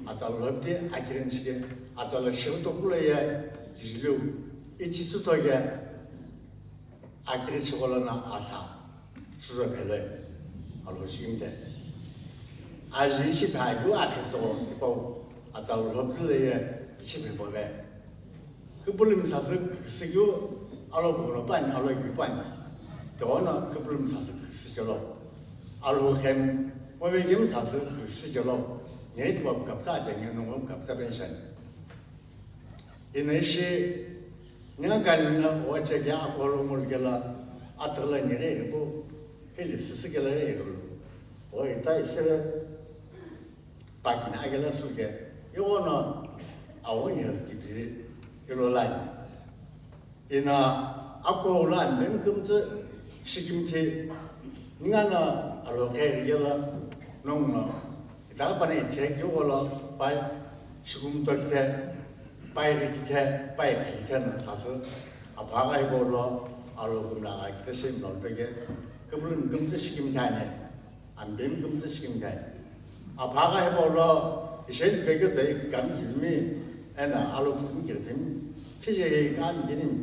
atsa lhobdi akirin shighi, atsa lo shighi tokulo ye kijiliu, ichi sütoge, Akiri chigholona asa, suzo pheloi, alo shimte. Aji ichi phe ayu akhi sogho, tipau, atsa lhobzile ye ichi phe bove. Küpülümi sasü küsü yu, alo kuno pani, alo yu pani. Teono küpülümi sasü küsü chelo. Alo khem, bove gim sasü küsü chelo. Nge tipau kapsa aja nge nungo kapsa pension. Ina ishi, ninga kalina oche kya akolo ngol kela, atala nire ibu, hili sisi kela ibu. O ita ishire, pakina agela suke, iwono, awon yaz kibiri, ilolai. Ina ako ulan ben kumtsu, shikimti, ninga na alo khe yela, nong no, Ita pani itheki gholo pai shikumto kithe, pai ri kithe, pai khi kithe na sasü. Apha ghi hipau lo alo kumla gha kithe shi mlol peke. Küpülümi kümtsü shikim thani, ambim kümtsü shikim thani. Apha ghi hipau lo ishel peke toi kam kivimi ena alo kithim kithim. Khije hi kam kinim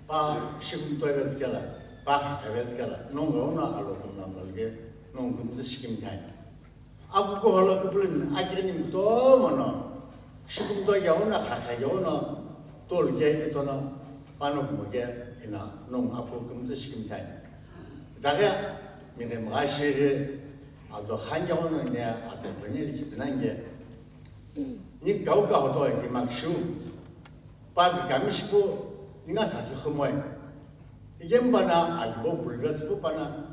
pa shikumto vezkela, pa khavezkela. Nongo na alo kumla mlol ke nong kümtsü shikim thani. Akukuholo küpülümi akini kutomo no, shikumto yauna khakha yauna, tol ke itono, pano kumo ke ina nong aku kümtsü shikim thani. Itake, mine mga shiri, ado khan yauna ne, ase kwenye li kipinange. Ni kau ka hoto, ni makshu. Papi kami shipu ninga sasü khumoi. Igemba na agibo bulga tsüpu pana.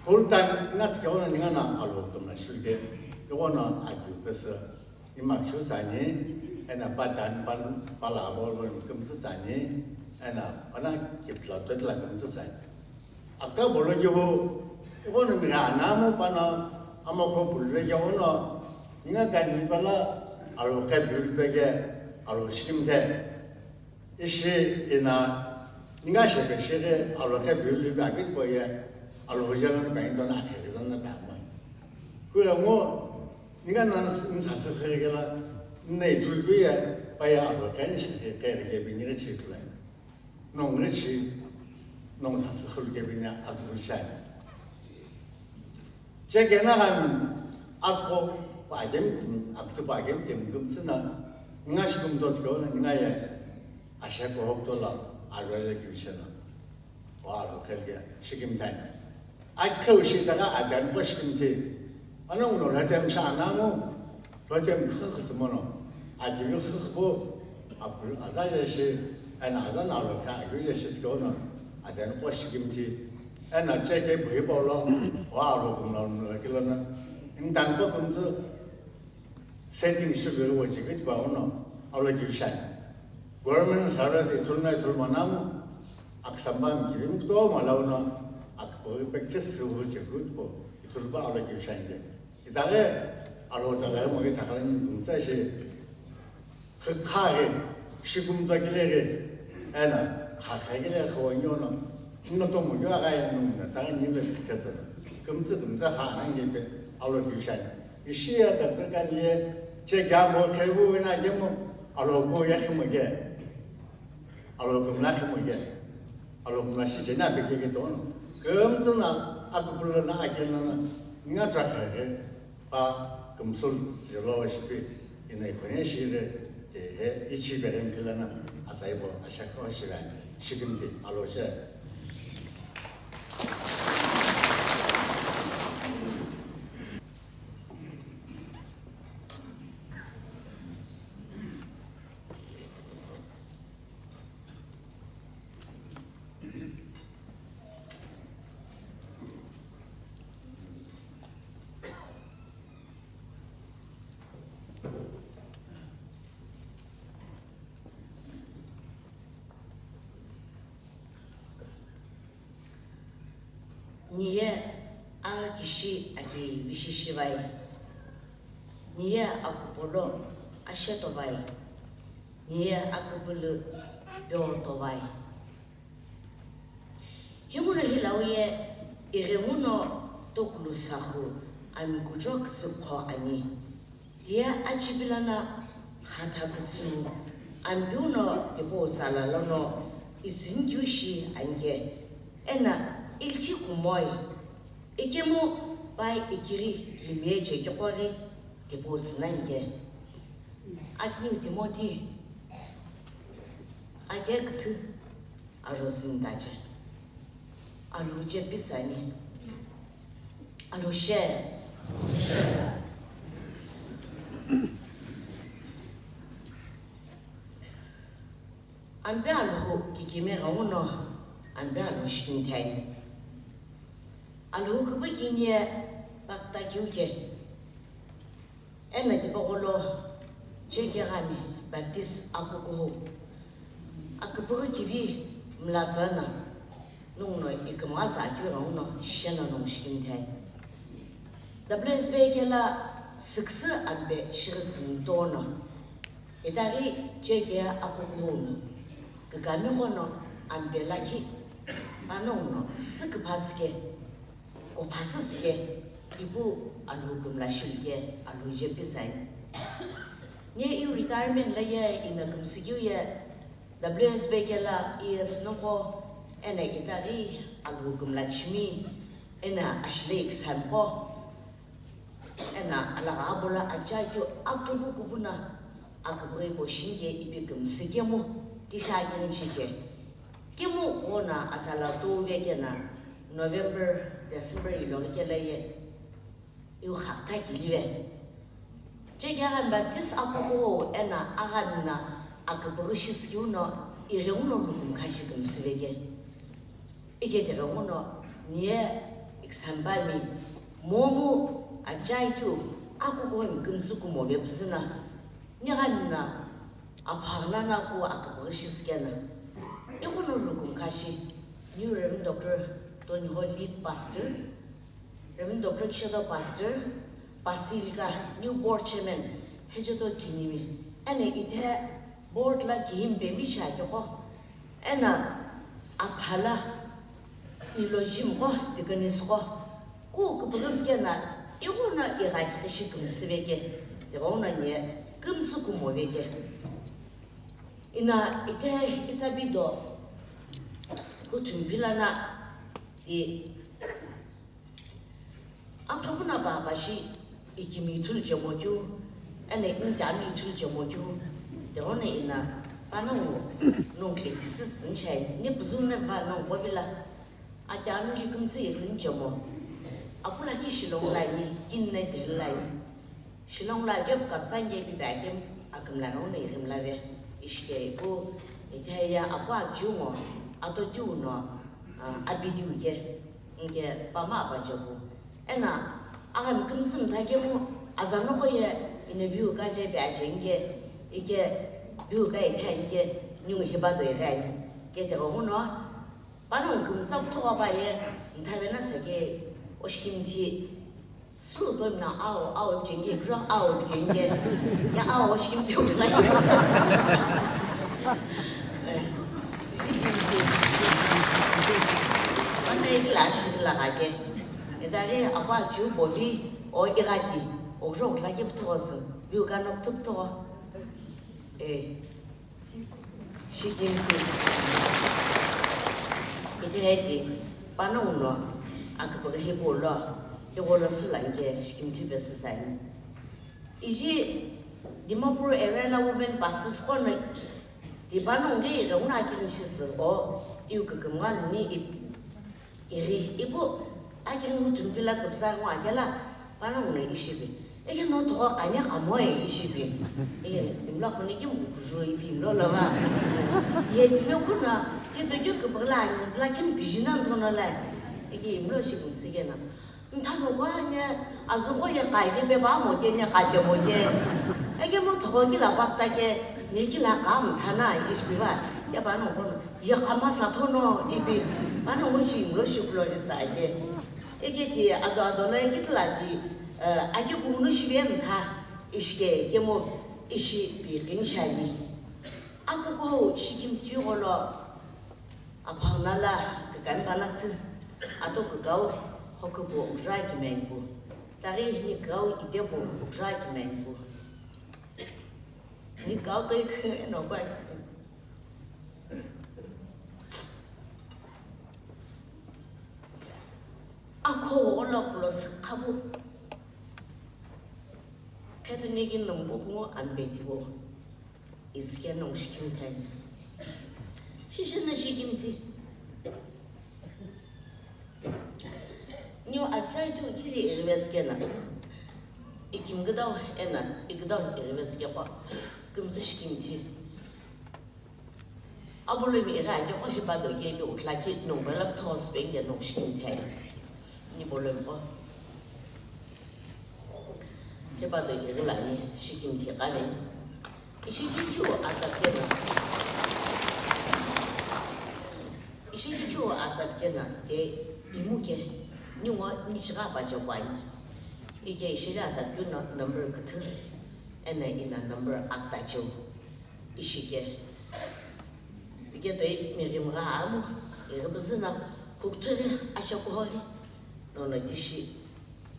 Full time ninga tsikewo na ninga na alo kumna shulge. Iwo na agi pesa. Ima shu tsani. Eno pa tani pan pala abo lo kümtsü tsani, eno pana kipla twetla kümtsü tsani. Aka bolo kihu, ibo no mira anamu pana ama ko bulbe ke ono, ninga kani pala alo ke bulbe ke alo shikimthe. Ishi ina, ninga shebe shire alo ke bulbe akit boye, alo hojalan painton akhe zan na pamai. Kuya ngo, ninga nan sasü khirikela, nei tulkuya, paya alo ke ni shire ke ke bini re chitulai. Nong richi, nong sasü khulukebi ni akulu shai. Chekena gami, atko pa agem, aksü pa agem tem kümtsü na, nga shikum to tsko na, nga ye, asha ko hok to la, arwele ki shena. Wa ro kelge, shikim tan. Akhe ushi taga adan ko shikimthi. Ano uno rhatem sha anamu, rhatem khakh sumono. Ajivi khakh bo, apu aza je shi, ana aza na ro ka, ajivi je shi tiko no, adan ko shikimthi. Ana cheke bhi bolo, wa ro kumla kumla kilo na. Intan ko kumzu, setting shivelo wajigit ba uno, alo jivshani. Government service ithulna ithulmanamu, aksamba mkirim kutoma launo, akpo practice sivul chekut po, ithulba alo jivshani. Itare, alo tala mo ke thakala ni gumtsa shi, khakha ge, shigum ta gile ge, ena, khakha gile khawanyono, no tomo gyo aga ya no na, tare ni le picture sa. Gumtsa gumtsa kha na ngi pe, alo jivshani. Ishiya da pekaliye, che gya mo khebu na gemo, alo ko ya khemo ge. Alo kumla khemo ge. Alo kumla shi jena beke ke ton. Kumtsuna akupulana akenana. Nga tra khe pa kumsul silo shipi. Ina kone shire te he ichi berem kilana. Atsai bo ashako shira. Shikimti alo she. Niye aghi kishi aki vishishivae. Niye akupolo ashetovai. Niye akupulu pyotovai. Himuna hilauye, irenguno tokulu sahu ami kuchok tsükho ani. Tiye achipilana khatha kütsü, ambiuno tipau tsala lono itsünikeu shi anike, ena ilchi kumoi, ikemu pai ikiri kimiye chekiqoghi tipau tsünanike. Akiniu Timothy, ake küthü, aro tsünitache. Alo chepisani. Alo she. Ampe alo kikime gauno, ampe alo shikimithani. Alo küpü kinie pakta kiuke. Eno tipaqo lo, Chekiagami Baptist akukuhou, aküpüghü kivi mlatsana, nunguno ikümgha tsa akeu ghenguno shena nongu shikimithani. W S B kela süküsü ampe shighi züngtono, itaghi Chekia akukuhou no, kükami ghono ampe lakhi, panonguno süküpha tsüke. Kophasü tsüke, ipu Alhou kümla shilike, Alhou je pisai. Nye iu retirement la ye ina kümsükeu ye W S B kela E S noqo, ena itaghi Alhou kümla kishimi, ena ashile exam qo, ena alagha abolo acha keu akuthupu kupuna aküpüghü ipo shinike ipi kümsükemu tisha keni shiche. Kemu ghona atsala tou vekena November, December iloghi kela ye iu khakta kilive. Chekiagami Baptist akukuhou ena aghami na aküpüghü shisikeu no ighenguno lukumkha shi kümsüveke. Iketeghenguno niye exam pami momu achai keu akukuhou kümtsü kumo vepüzüna. Nighami na Apha nana ku aküpüghü shisikena. Ighono lukumkhashi, New Reverend Doctor Tonyho lead pastor, Reverend Doctor Kishedo pastor, Basilica new board chairman, Hechedo Kinimi, eno ithe board la kihimi pemi shi akegho, eno apha la ilo jimgho, deaconess gho, ku küpüghü sikena, ighono igha kipishi kümsü veke, tighono nye kümsü kumo veke. Ina ithe itsabi do, kuthumpi lana, di, akuthopu na papa shi ikimi ithulu chemo keu, eno intami ithulu chemo keu, tighono ina, panongu nongu kile thisü tsüni shai, ni püzü ne va nongu kovila, Ati anu li kümsü ighini chemo. Apu lakhi Shillong la ni, kini na Delhi la ni. Shillong la kep kapsan ke pi pa kem, akümla no ni ghimla ve. Ishike ipu, ithaya apu achiu ngo, ato tiu no, ah, abi tiu ke, nke pama apa chepu. Ena, agami kümsü mtha kemu, azanoko ye, ina view ka che pe ache nke, ike view ka ithaya nke, nyungu hiba do ighai. Ke te ko no, Panongu kümsü puthugho pa ye, nthawe na sake, oshikimthi, sulu to mina ao, ao ipchenge, kura ao ipchenge, ya ao oshikimthi ula ya. Eh, shikimthi. Pata ye kila shikila kake. Edare apa chu bovi, o igati, o jok la ke puthugho zi, biu ka nok tup thugho. Eh. Shikimthi. Itheheti, panongu no, aküpüghü hipau lo, higholo süla nke, shikimthi pesü sa ni. Iji Dimapur area la women pastors qo no, ti panongu ke ighengu no akighini shisü o, iu kükümgha luni ip-, Ighi, ipu, aki ngu tumpi la küpüsa ngo akela, panongu no ishipi. Eke no thogho kanya kamoe ishipi. Eke, imla khoni ki mkuju ipi imlo lava. Ye timi kuna, ye to kyo küpüla ani zla kim pijina ntono la. Eke imlo shipu sikena. Nthano kwa nye, azuko ye kai ke pe ba mo ke, nye kache mo ke. Eke mo thogho ki la bakta ke, nye ki la ka mthana ishipi ba. Ye panongu kono. Ye kama sathono ipi, panongu shi imlo shikulo ni sa ake. Eke ti ado ado lo eke tila ti, eh, ake kughuno shive mtha, ishike kemo ishi pi ghini shani. Akukuhou shikimthi gholo, aphana la kakani panakthi, ato kakau, hokupu ukjai kimenpu. Tari ni kau itepu ukjai kimenpu. Ni kau to ik-, eno bai. Akho olo pulo sikhabu. Khethu nigi numbu pungu ambeti bo. Iske nung shikimthi. Shisha na shikimthi. Niu achai tu kiri erives kena. Ikim gdau ena, igdau erives ke kwa. Kümsü shikimthi. Abulumi ira ke ko hipa do ke ni utla ki nung bala thos penge nung shikimthi. Ni bolum ko. Hipa do iri lani shikimthi kare. Ishi likhiu atsap kena. Ishi likhiu atsap kena te imu ke ningo nichigha pa chepani. Ike ishi li atsap keu no number küthü. Ena ina number akta cheu. Ishi ke. Ike toi mighimgha amu. Iri buzü na kukthuri ashakuhori. Nono tishi.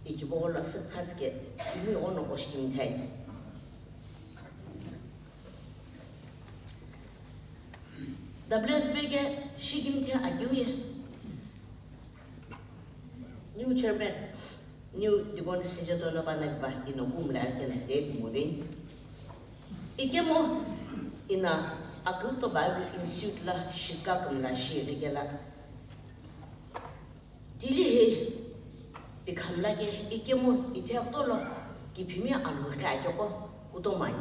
Ikibo lo asü khasike. Imi ono oshikimthi. W S B ke shikimthi akiu ye. New chairman, new deacon Hejeto Lobanaiva ino kumla kena te kumuveni. Ikemo ina Aküto Bible Institute la shika kumla shi rikela. Tili hi pikhamla ke ikemu ithe tolo kiphimi anu kha akeko kutomai.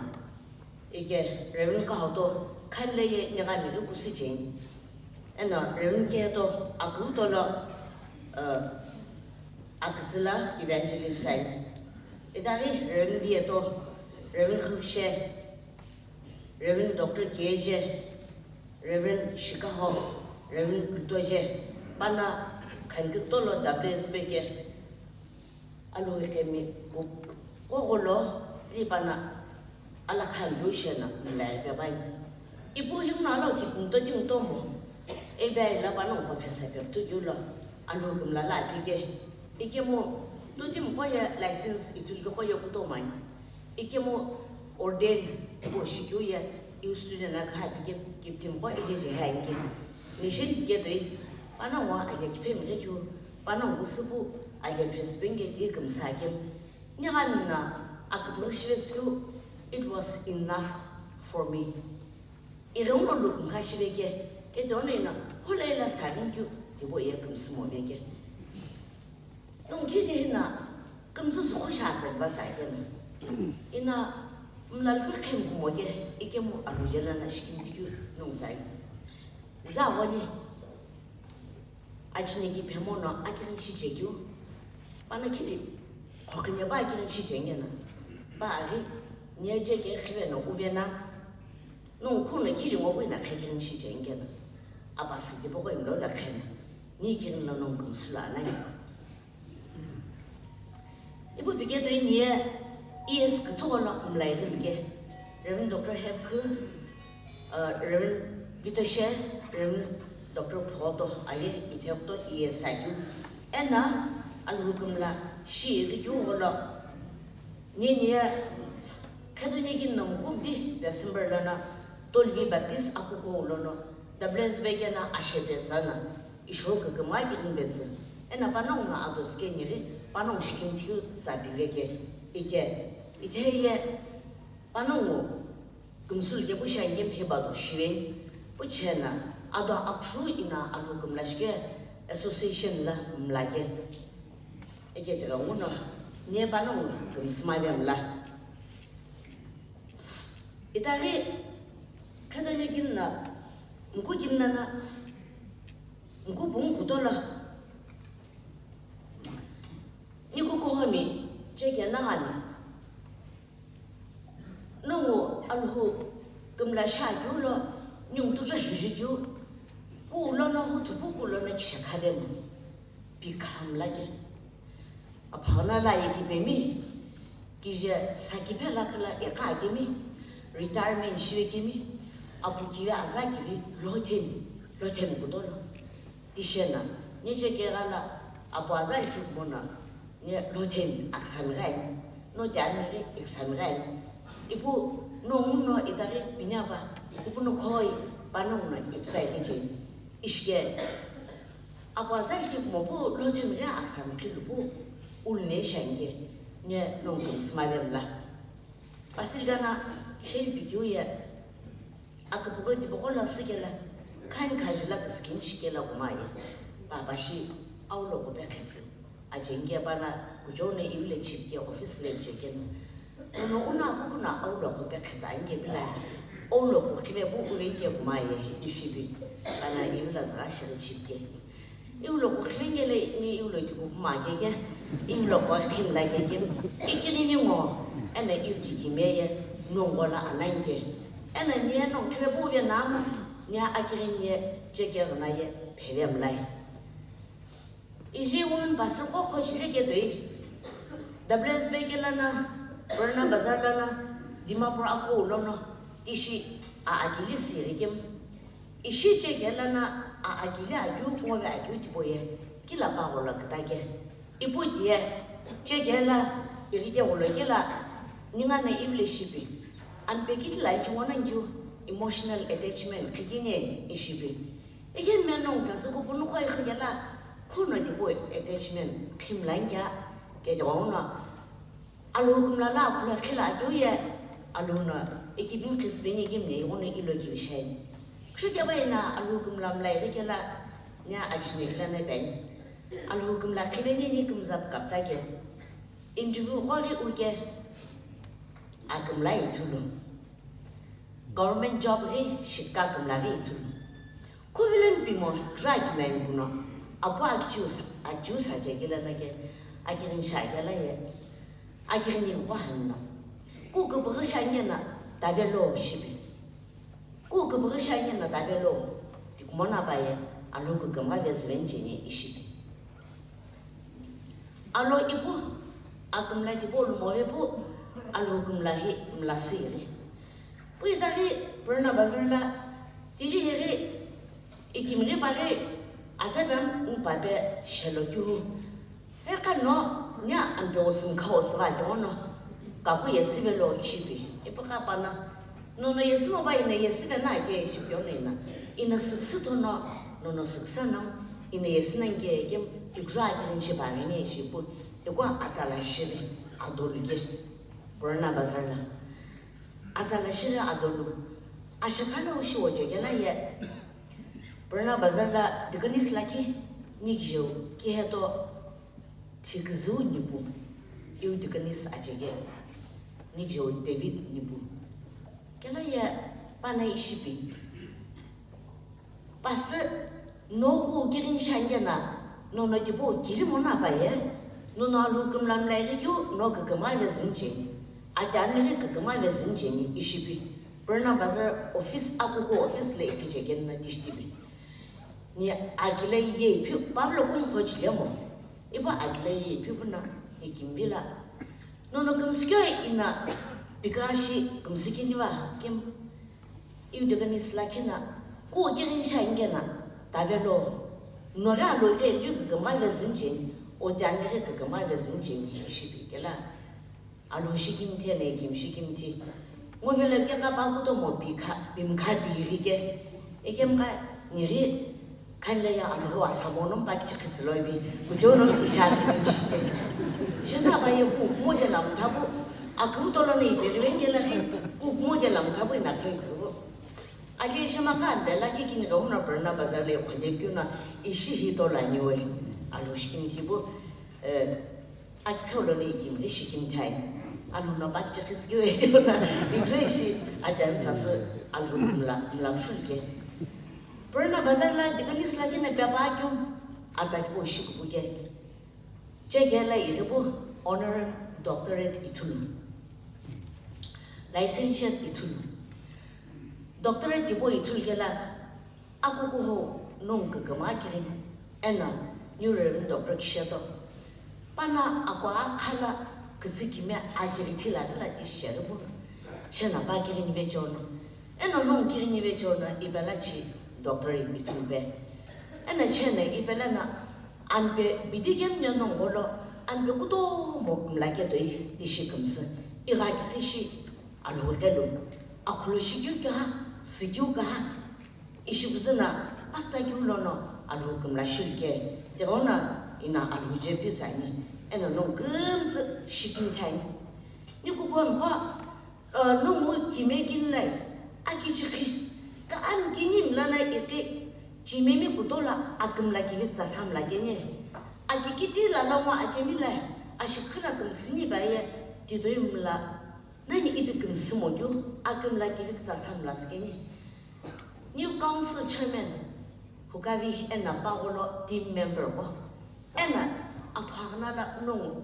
Ike Reverend Kahoto khanle ye nigami ke kusicheni. Eno Reverend Keto akutolo, uh, akütsüla evangelist sai. Itaghi Reverend Vieto, Reverend Khushe, Reverend Doctor Kieje, Reverend Shikaho, Reverend Kutoje, pano khani kutolo W S B ke alhukemi pu kogolo li pano alakha lu shena mlai pe bai. Ipu himna lo ki punto ti mutomo. E bai la pano ko phesa pe tu ju lo alhukemi la la pi ke. Ikemu tu ti mko ye license itul ko ye kuto mani. Ikemu ordain ko shikyu ye iu student na kha pi ke ki ti mko e je je ha inge. Ni shen ke toi pano wa a ye ki pe mi ke ju pano ko supu a ye phesbenge ti kümsa ke. Nigha mina aküpüghü shive tsükeu, it was enough for me. Ighengu lo kümkha shive ke, kete ono ina, hola ila sarin keu, tibo iya kümsü mo ve ke. Nung kije hina, kümsü sükho sha tsü va tsü ke na. Ina, mlalu khe khem kumo ke, ikemu alujela na shikim tikeu nung tsai. Za wali, Achiniki phemo no akighini shi chekeu, pano khili khokhinya pa akighini shi chengena, pa aghi, nye cheke khive no uvena, nung khuno khili ngo wina khekighini shi chengena, apasi tipoko imlo la khena, ni kighini no nung kümsü lo anai. Ipu pike toi niye E S küthügholo mlai ghimike, Reverend Doctor Hepkhu, uh, Reverend Vitoshe, Reverend Doctor Photo aye ithekto E S akeu. Ena alhukümla shi ighikeu gholo. Niye niye khedunye ki nomkupdi December lono Tolvi Baptist akhuko lono W S B kena ashete tsana. Ishou kükümgha kighini vetsü, ena panongu no ado süke nighi panongu shikim thiu tsa pive ke, ike, itheye panongu kümsü lu ke pu shi anike mhiba do shive, pu chena ado akhushu ina alhukümla shike association la mla ke, ike tighenguno nie panongu kümsü mave mla. Itaghi khedonye kini na, mku kini na na, mku pungu kutola. Niku kuhomi, cheke nangami. Nongu alhukümla sha keu lo, ningu tucho hiri keu. Ku lono hu thupu ku lono kisha khavemo. Pi khamla ke. Aphana la ye kipemi, kije sakipe lakhi la iqa kemi, retirement shive kemi, apu kive aza kivi lothemi, lothemi kutolo. Tishena, nye cheke ghala, apu aza likhi kumona, nye lothemi aksami gai, no tiani ghi iksami gai. Ipu no uno itaghi pinya pa, kupuno khoi, pano uno ipsai kicheni. Ishike. Apu aza likhi kumo pu lothemi ghi aksami khi lupu ulne shange, nye nongu kümsü mave mla. Pasirigana sheli pikeu ye aküpüghü tipaqo la sükela, khani khaji la küsükini shikela kumaye. Papa shi aulo kupe khetsü. Ajenge pana kuchou no iu le chipke office le chekena. Ono uno akuku no aulo kupe kheza ange bila. Aulo kukhive pu uve ke kumaye ishibi. Pana iu la zaga shiri chipke. Iu lo kukhivengele ni iu lo tikupu ma keke. Iu lo kukhimla keke. Ichighi ni ngo. Ena iu kikimeye. Nongo la anange. Ena niye nong khive pu uve nama. Niye akighini ye cheke ghina ye pheve mlai. Iji women pastor qo khochile ke toi. W S B ke lana, Purana Bazar lana, Dimapur aku lono, tishi a akili sirikim. Ishi cheke lana, a akili akeu, pungove akeu tipoye, kila pa ghola kitake. Ipu tiye, cheke la, irike gholo kila, ningana ivle shipi. Ampe kitila ichi wona ngiu, emotional attachment, khikine ishipi. Ike me nongu sasü kupu nukho ikhikela, khuno tipau attachment khimlangya, kejouno. Alhukümla la khula khila akeu ye, alhuna, ikipini khisipeni ikimne, ighono ilo kivishai. Khikeba ina alhukümla mla ikhikela, nya achine kila ne ben. Alhukümla khiveni ni kümza kapsa ke. Interview qo ghi uke, akümla ithulu. Government job ghi shikha kümla ghi ithulu. Covalent pimo drug men puno, apu akichiu sa, akichiu sa chekela na ke, akighini sha kela ye, akighini ko hamna. Ku kupughi sha ngena, tave lo shibi. Ku küpüghü shiani na tavelo, tikumo na paye, Alhou kükümgha vezüveni cheni ishi pi. Alo ipu, akümla tipau lumo vepu, Alhou kümla hi mla siri. Pu itaghi Purana Bazar la, tili heghi, ikimghi paghi, azabam upape shelo kihu. Heka no, nya ampe osümkha osüva ke ono, kaku yesive lo ishi pi. Ipu ka pana, nono yesimo va ina yesive na ke ishi pi ono ina. Ina süküsü tono, nono süküsü no, ina yesi na ke ke, ikra ke nche ba ngene ishi pu, ikwa atsala shiri, adolu ke, Purana Bazar la. Atsala shiri adolu, ashakhala ushi oje ke la ye, Purana Bazar la dikanis lakhi, nikjeu, kiheto, Thiküzüu nipu, iu dikanis achege, nikjeu David nipu. Kela ye pana ishi pi. Pastor, no ku kirin shangena, nono tipau kiri mona paye, nono Alhou kümla mla ighi keu, no kükümgha vezüni cheni. Ati anighi kükümgha vezüni cheni ishi pi. Purana Bazar office, akuku office le ikichekeni na tishiti pi. Ni akile ye iphiu, Pavlo kumkhochi lemo. Ipu akile ye iphiu puna ikimvila. Nono kümsükeo ina pikashi kümsükiniva kim. Iu dikanis lakhina, ku kirin shangena, tavelo. Nora lo ke yu kükümgha vezüni cheni, otiani ke kükümgha vezüni cheni, ishi pi kela. Alhou shikimthi eno ikimi shikimthi. Ngo velo pika pa kutomo pika, pimkha piri ke. Ekemkha niri khanle ya Alhou asa monom pa kichi khitsilo ipi. Kujo nom tisha kimi shike. Shena pa ye ku mo ke lam thabu. Aku tolo ni piri ven ke la he. Ku mo ke lam thabu ina khe ku. Ali shema khan bela ki kin ga una Purana Bazar le khole piuna ishi hi tola ni we. Alhou shikimthi bu. Eh, Akitholo ni ikimghi shikimthai. Alhou no pa kichekhi sikeu ejeu na, ikre ishi ajan sasü Alhou mla, mla mshulke. Purana Bazar la dikanis lakhi na pepa keu, aza kipu ishi kupuke. Cheke la ighipu honorary doctorate ithulu. Licentiate ithulu. Doctorate tipau ithulu kela, Akukuhou nongu kükümgha kirin, eno niu Reverend Doctor Kisheto. Pana akwa akhala kütsükimi akiri thila kila ti sheribu. Chena pa kirin vechono. Eno nongu kirin vechono ipela chi doctor ithulu ve. Eno chena ipela na ampe bidigem ne nongolo ampe kutomo mlake toi ti shi kümsü. Igha kiri shi Alhou kelu. Akhulo shikeu kaha, sikeu kaha. Ishibüzü na, paktakeu lono Alhou kümla shulke, tighenguno ina Alhou je pi sani, eno nongu kümtsü shikimthi ani. Ni kukuamkho, eh, nongu kime kinlai, akichikhi, ka ani kini mlana ikhi, chimemi kutola akümla kivi ktsasa mla keni. Akikiti lala ngo akemi lai, ashikhila kümsüni baye, titoi mla, nani ipi kümsü mokeu, akümla kivi ktsasa mla zükeni. New Council Chairman, Hukavi eno pagholo team member qo. Eno aphagna la nongu,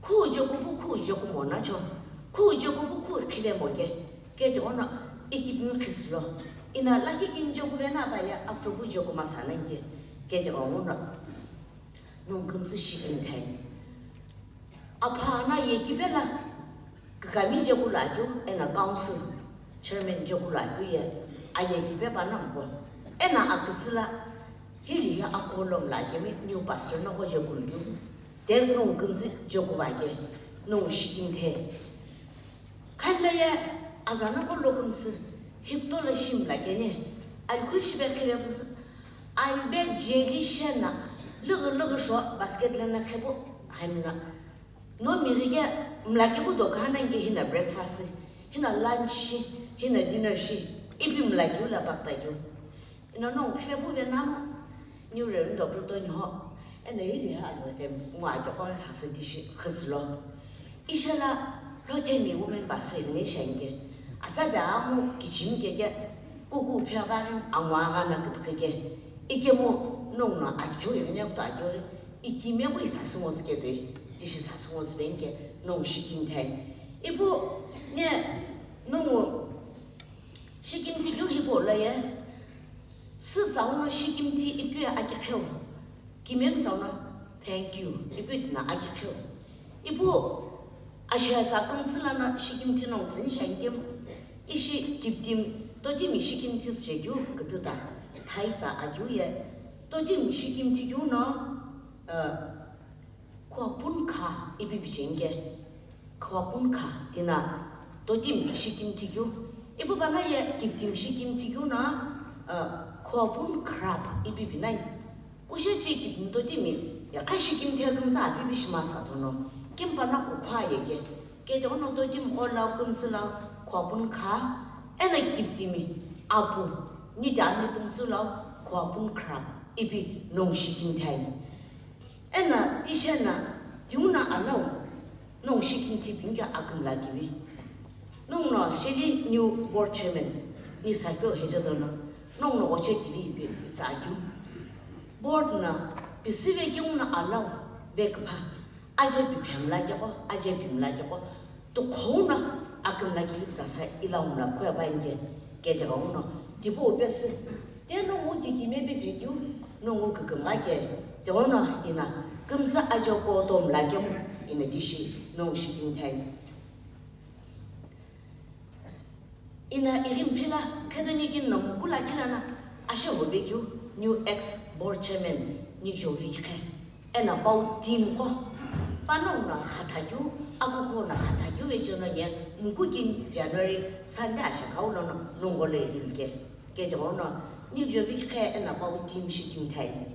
khu je kupu khu je kumo nacho, khu je kupu khu khile moke, ke je ono ikipin khislo. Ina laki kin je kuve na pa ya akchoku je kuma sananke, ke je ono. Nongu kümtsü shikimthi ani. Aphagna ye kipela, kükami je kula keu, eno council chairman je kula keu ye, aye kipe pa namko. Eno akütsü la, hili ye akolom la kemi new pastor noko je kulu keu, te nongu kümtsü je kuva ke, nongu shikimthi. Khanla ye azanoko lo kümsü, hipto lo shi mla keni, alkhu shibe khive püsü, albe jeli shena, lüghü lüghü sho basket lana khepu, haimla. No mighi ke mla kepu do kahana nge hina breakfast, hina lunch shi, hina dinner shi, ipi mla keu la pakta keu. Ino nongu khuve puve namo, niu Reverend Doctor Tony ho, eno hili ha alo ke ngo ake kho sasü tishi khüzülo. Ishala Lothemi women pastor ni shenke, atsa be amu kichimi keke, kuku phia barim angwa gana kutke ke, ikemu nongu no akitheu yene kuta akori, ikime bu isa sungo zike de, tishi sa sungo zbenke, nongu shikimthi ani. Ipu ne nongu Shikimthi keu hipau lo ye, sü tsau no shikimthi ipi ye akiqheu, kimemi tsau no thank you ipi tino akiqheu. Ipu ashiya tsa kümtsü lono shikimthi nongu tsüni shi ani kemu, ishi kiptimi totimi shikimthi süchekeu kütüta, thai tsa akeu ye, totimi shikimthi keu no, uh, Khuapun kha ipi picheni ke, khuapun kha tino totimi shikimthi keu. Ipu pano ye kiptimi shikimthi keu no, uh, khuapun khrap ipi pi nani. Kusheche kiptimi totimi, ye kha shikimthi kümtsü api pi shima sa tono, kemu pano kukhua ye ke, ke tono totimi qo lo kümtsü lo khuapun kha, eno kiptimi apu, ni tami kümtsü lo khuapun khrap ipi nongu shikimthi ani. Eno tishi no, tighenguno alau, nongu shikimthi pini ke akümla kivi. Nongu no sheli new board chairman, ni sakeu heje dono, nongu no ghoche kivi ipi itsa akeu. Board no, pisüve keu no alau, veküpha, aje pi phemla keqo, aje pimla keqo, tuqhou no akümla kivi kütsa sa ilau mla khuye pa ani ke, ke tighenguno, tipau pesü. Te nongu kikimiye pi phekeu, nongu kükümgha ke, tighenguno ino, kümtsü aje kutomo mla kemu, ino tishi, nongu shikimthi ani. Ino ighimphila, khedo ni kini no mkula khila no, ashe hobe keu, new ex board chairman, ni Jovi khe. Eno pau team qo, panongu no khatha keu, akukho no khatha keu ve cheno nye, mku kini January Sunday ashe kau lono, nongu lo ighili ke. Ke tighenguno, ni Jovi khe eno pau team shikimthi ani.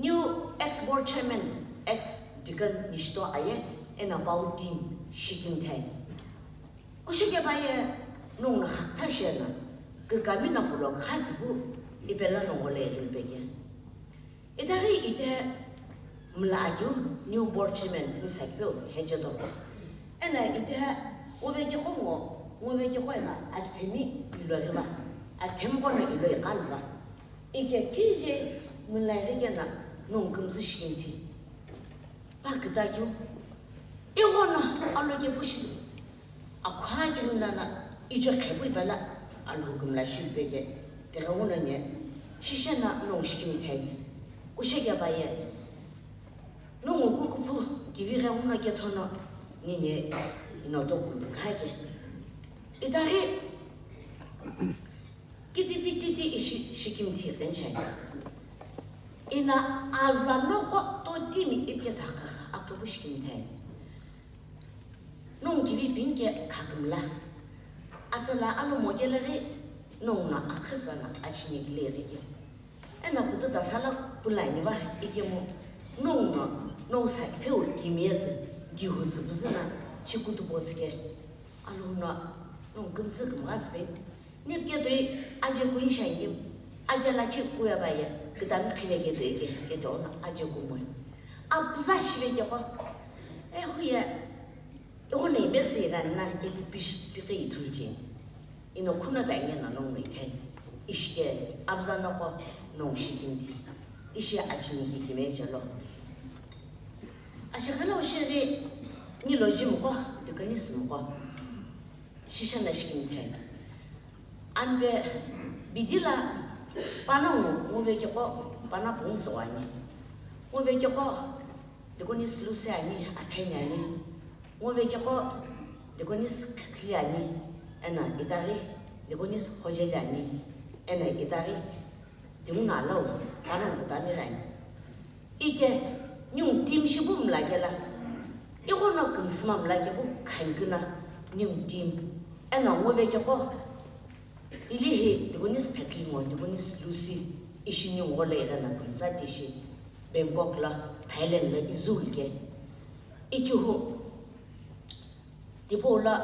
New ex board chairman, ex deacon Nishito aye, eno pau team shikimthi ani. Kusheche pa ye, nongu no khatha shi no, kükami no pulo khatsü pu, ipi lo nongu lo ighili pe ke. Itaghi ite mla akeu new board chairman ni sakeu heje do. Eno ite nguve keqo ngo, nguve keqo eno akithemi ilo ghiva, akithemi qo no ilo iqaluva. Ike kije mla ighi keno nongu kümtsü shikimthi. Pa küta keu. Ighono alo kepu shi. Akhua keu lono ijo qhepu ipela Alhou kümla shipe ke, tighenguno nye, shishe no nongu shikimthi ani. Kusheche pa ye, nongu kukuphu kivi ghenguno kethono, ninye ino tokulu kha ke. Itaghi, kititi titi ishi shikimthi gheni shi ani. Ino aza noqo totimi ipi kethakha, akuthupu shikimthi ani. Nongu kivi pini ke khakümla. Atsala alomo kelo ghi, nongu no akhisa no achini kile ghi ke. Eno pututa sala pulani va ikemu, nongu no, nongu sa pheu kimiye tsü, kihu tsü püzü no, chikutu po tsü ke. Alhou no, nongu kümtsü kümgha tsü pe. Nipu ke toi aje kuni shi ani, aje lakhi kuye pa ye, kütami khile ke toi ke, ke tighenguno aje kumoi. Apuza shive keqo. E hu ye, ighono imesü ighenna, ipi pishi, pikhi ithulu cheni. Ino khuno pe ange no nongu no ithai. Ishi ke, apuza noqo, nongu shikimthi. Ishi achini kikimiye chelo. Ashe khala ushi ghi, ni lo ji muqo, deaconess muqo. Shishe no shikimthi ani. Anipe bidi lo panongu, nguve keqo, pana pungutso ani. Nguve keqo, deaconess Lucy ani, akheni ani. Nguve keqo, deaconess Khakhili ani. Eno itaghi, deaconess Hojeli ani. Eno itaghi, tighenguno alau, panongu kütami ghi ani. Ike, ningu team shipu mla kelo. Ighono kümsüma mla kepu khani keno, ningu team. Eno nguve keqo. Tili hi, deaconess Khakhili ngo, deaconess Lucy, ishi ningu gho lo igheno kümtsü tishi, Bangkok lo, Thailand lo, izülu ke. Ikihu, Tipau lo,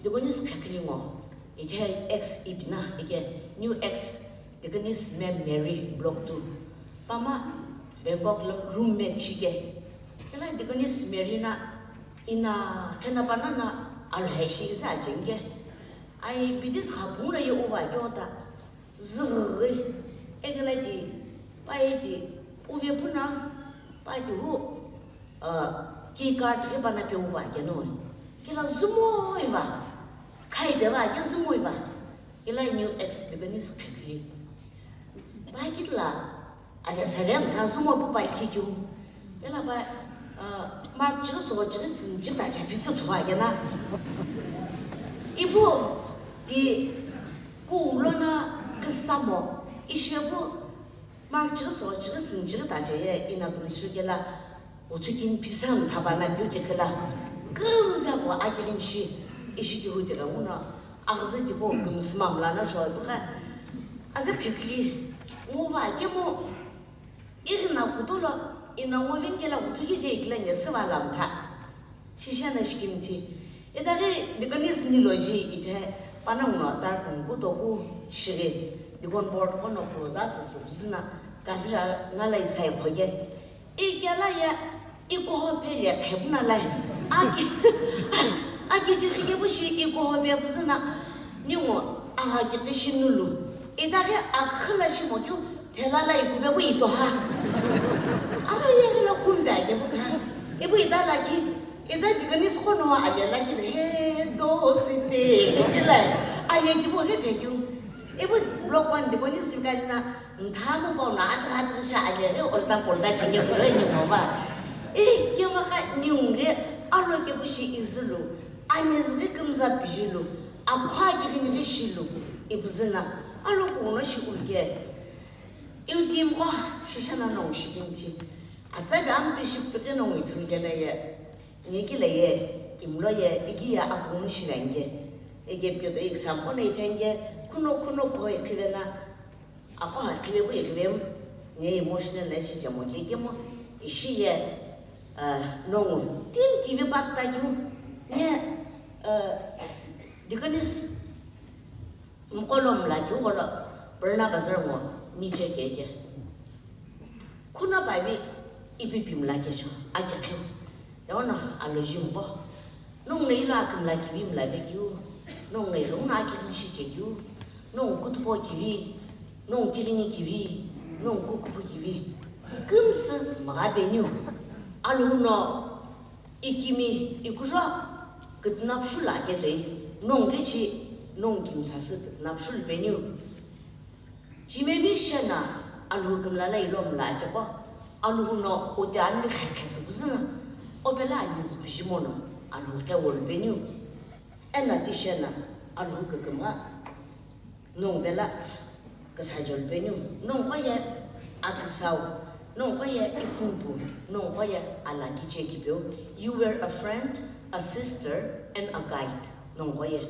deaconess Khakhili ngo, ithai ex ipi no, ike new ex deaconess Ma'am Mary block two. Pama Bangkok lo roommate shike. Kelo deaconess Mary no, ino khena pano no alhai shi isa acheni ke. Ai bidi kha pung lo ye uva keu ta. Züghi, ekela ti, pa ye ti, uve puno, pa ti hu, uh, key card ghi pano pe uva keno. Kelo zümo iva, khai pe va, ke zümo iva. Kela new ex deaconess khekili. Ba kitla, ave save mtha sumo pu pali kikiu. Kela ba, uh, Mark chighi sogho chighi sini chighi ta chapi sü thuwa kena. Ipu di ku ulona kisamo, ishepu Mark chighi sogho chighi sini chighi ta chaye ina kumshu kela. Uthu kini phisa mtha pa na piu kekela. Kümza pu akirinshi ishi kihu tighenguno aghüzü tipau kümsü mamla na cho ipikha. Aza khekili nguva kemu ighina kutolo ina nguvini kela uthu kije ikila nyesüva la mtha. Shisha na shikimthi. Itaghi deaconess niloji ithe panongu no tarkun kutoku shighi deacon board kono kuza tsütsü bizina kazira ngala isai khoge. Ikela ye ikuho phe le khepuna lai. Aki, aki chikhikipu shi ikuho phe puzuna. Ningu agha kipi shi nulu. Itaghi akhila shi mokyu thela la ikupe pu itoha. Agha ye la kumbe ake pu kha. Ipu ita la ki. Ita deaconess kono ale la ki he do sinde. Kila. Ale tipu he phe kyu. Ipu block one deaconess kalina. Nthamu pau no atagha atagha sha aleghi olta folta pheke kuchoi ni ngo ba. Eh, kemaka niunge alo kepu shi izulu, anezghi kümza pijilu, akhua kighini ghi shilu, ipuzüna, alo kuno shi ulke. Iu team ko shisha na nongu shikinti. Atsa bi ampi shi pike nongu ithulu kele ye. Nge kile ye, imlo ye, igi ye akunu shivenge. Ege pyoto exam ko na ithenge, kuno kuno ko ekhivena. Ako ha khive pu ye khive mu, nge emotional la shi jamo ke ke mo, ishi ye, ah, nongu, team T V bakta ju, nge, ah, deaconess, mkolo mla ju kolo, Burna Bazar ngo, ni che ke ke. Kuna bai bi, ipi pi mla ke cho, a ke khiu. Yaona, alo jim ko. Nongu nei lo akümla kivi mla ve kiu, nongu nei lo na akimi shi che kiu, nongu kutupo kivi, nongu kirini kivi, nongu kukupu kivi. Kümsü mga beniu, alhou no ikimi ikujo kütnapshu la ketoi, nongu kechi, nongu kimsasü kütnapshu beniu. Chimemi shena alhou kümla la ilo mla keqo, alhou no ote anmi khekhe zübüzü no, opela ani zübüjimo no alhou qe wolubeniu. Ena ti shena alhou kükümgha nongu pela küsajolubeniu. Nongu qoye aküsau, nongu qoye itsümpu, nongu qoye alaki chekipeu. You were a friend, a sister, and a guide. Nongu qoye.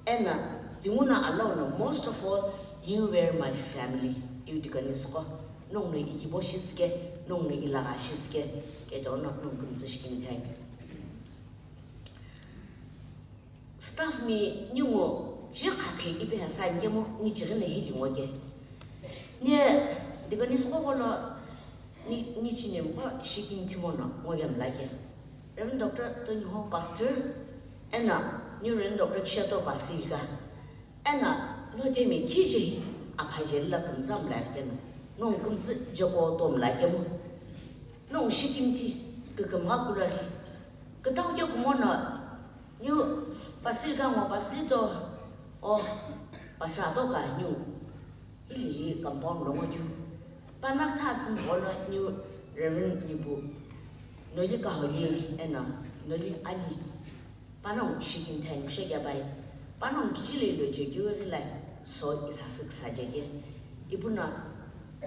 Ena, tinguna alone, most of all, you were my family. Iu deaconess ko, nongu no ikibo shisike, nongu no ilagha shisike, keto no nongu kümtsü shikimithai. Staff mi ningu chi khakhe ipe hasa ngemo ni chighi le hili ngoke. Ni deaconess ko kono ni, ni chinem ko shikinthimo no ngoke mlake. Reverend Doctor Tonho Pastor, ena, New Reverend Doctor Kishato Pastor ka, ena, lo temi kije, aphaje la kümtsü mla keno, nongu kümtsü jeko to mla kemo, nongu shikinthi, kükümgha kulari, kütau ke kumono, New Pastor ka ngo Pastor to, o, Pastor to ka new. Hili hi compound lo ngo keu. Panakütha asüni gholo New Reverend Nipu. Noli kaholi ena, noli ali. Panongu shikinthai ngu shekepai. Panongu kichile lo chekeu ghilai. So isasü küsa cheke. Ipuno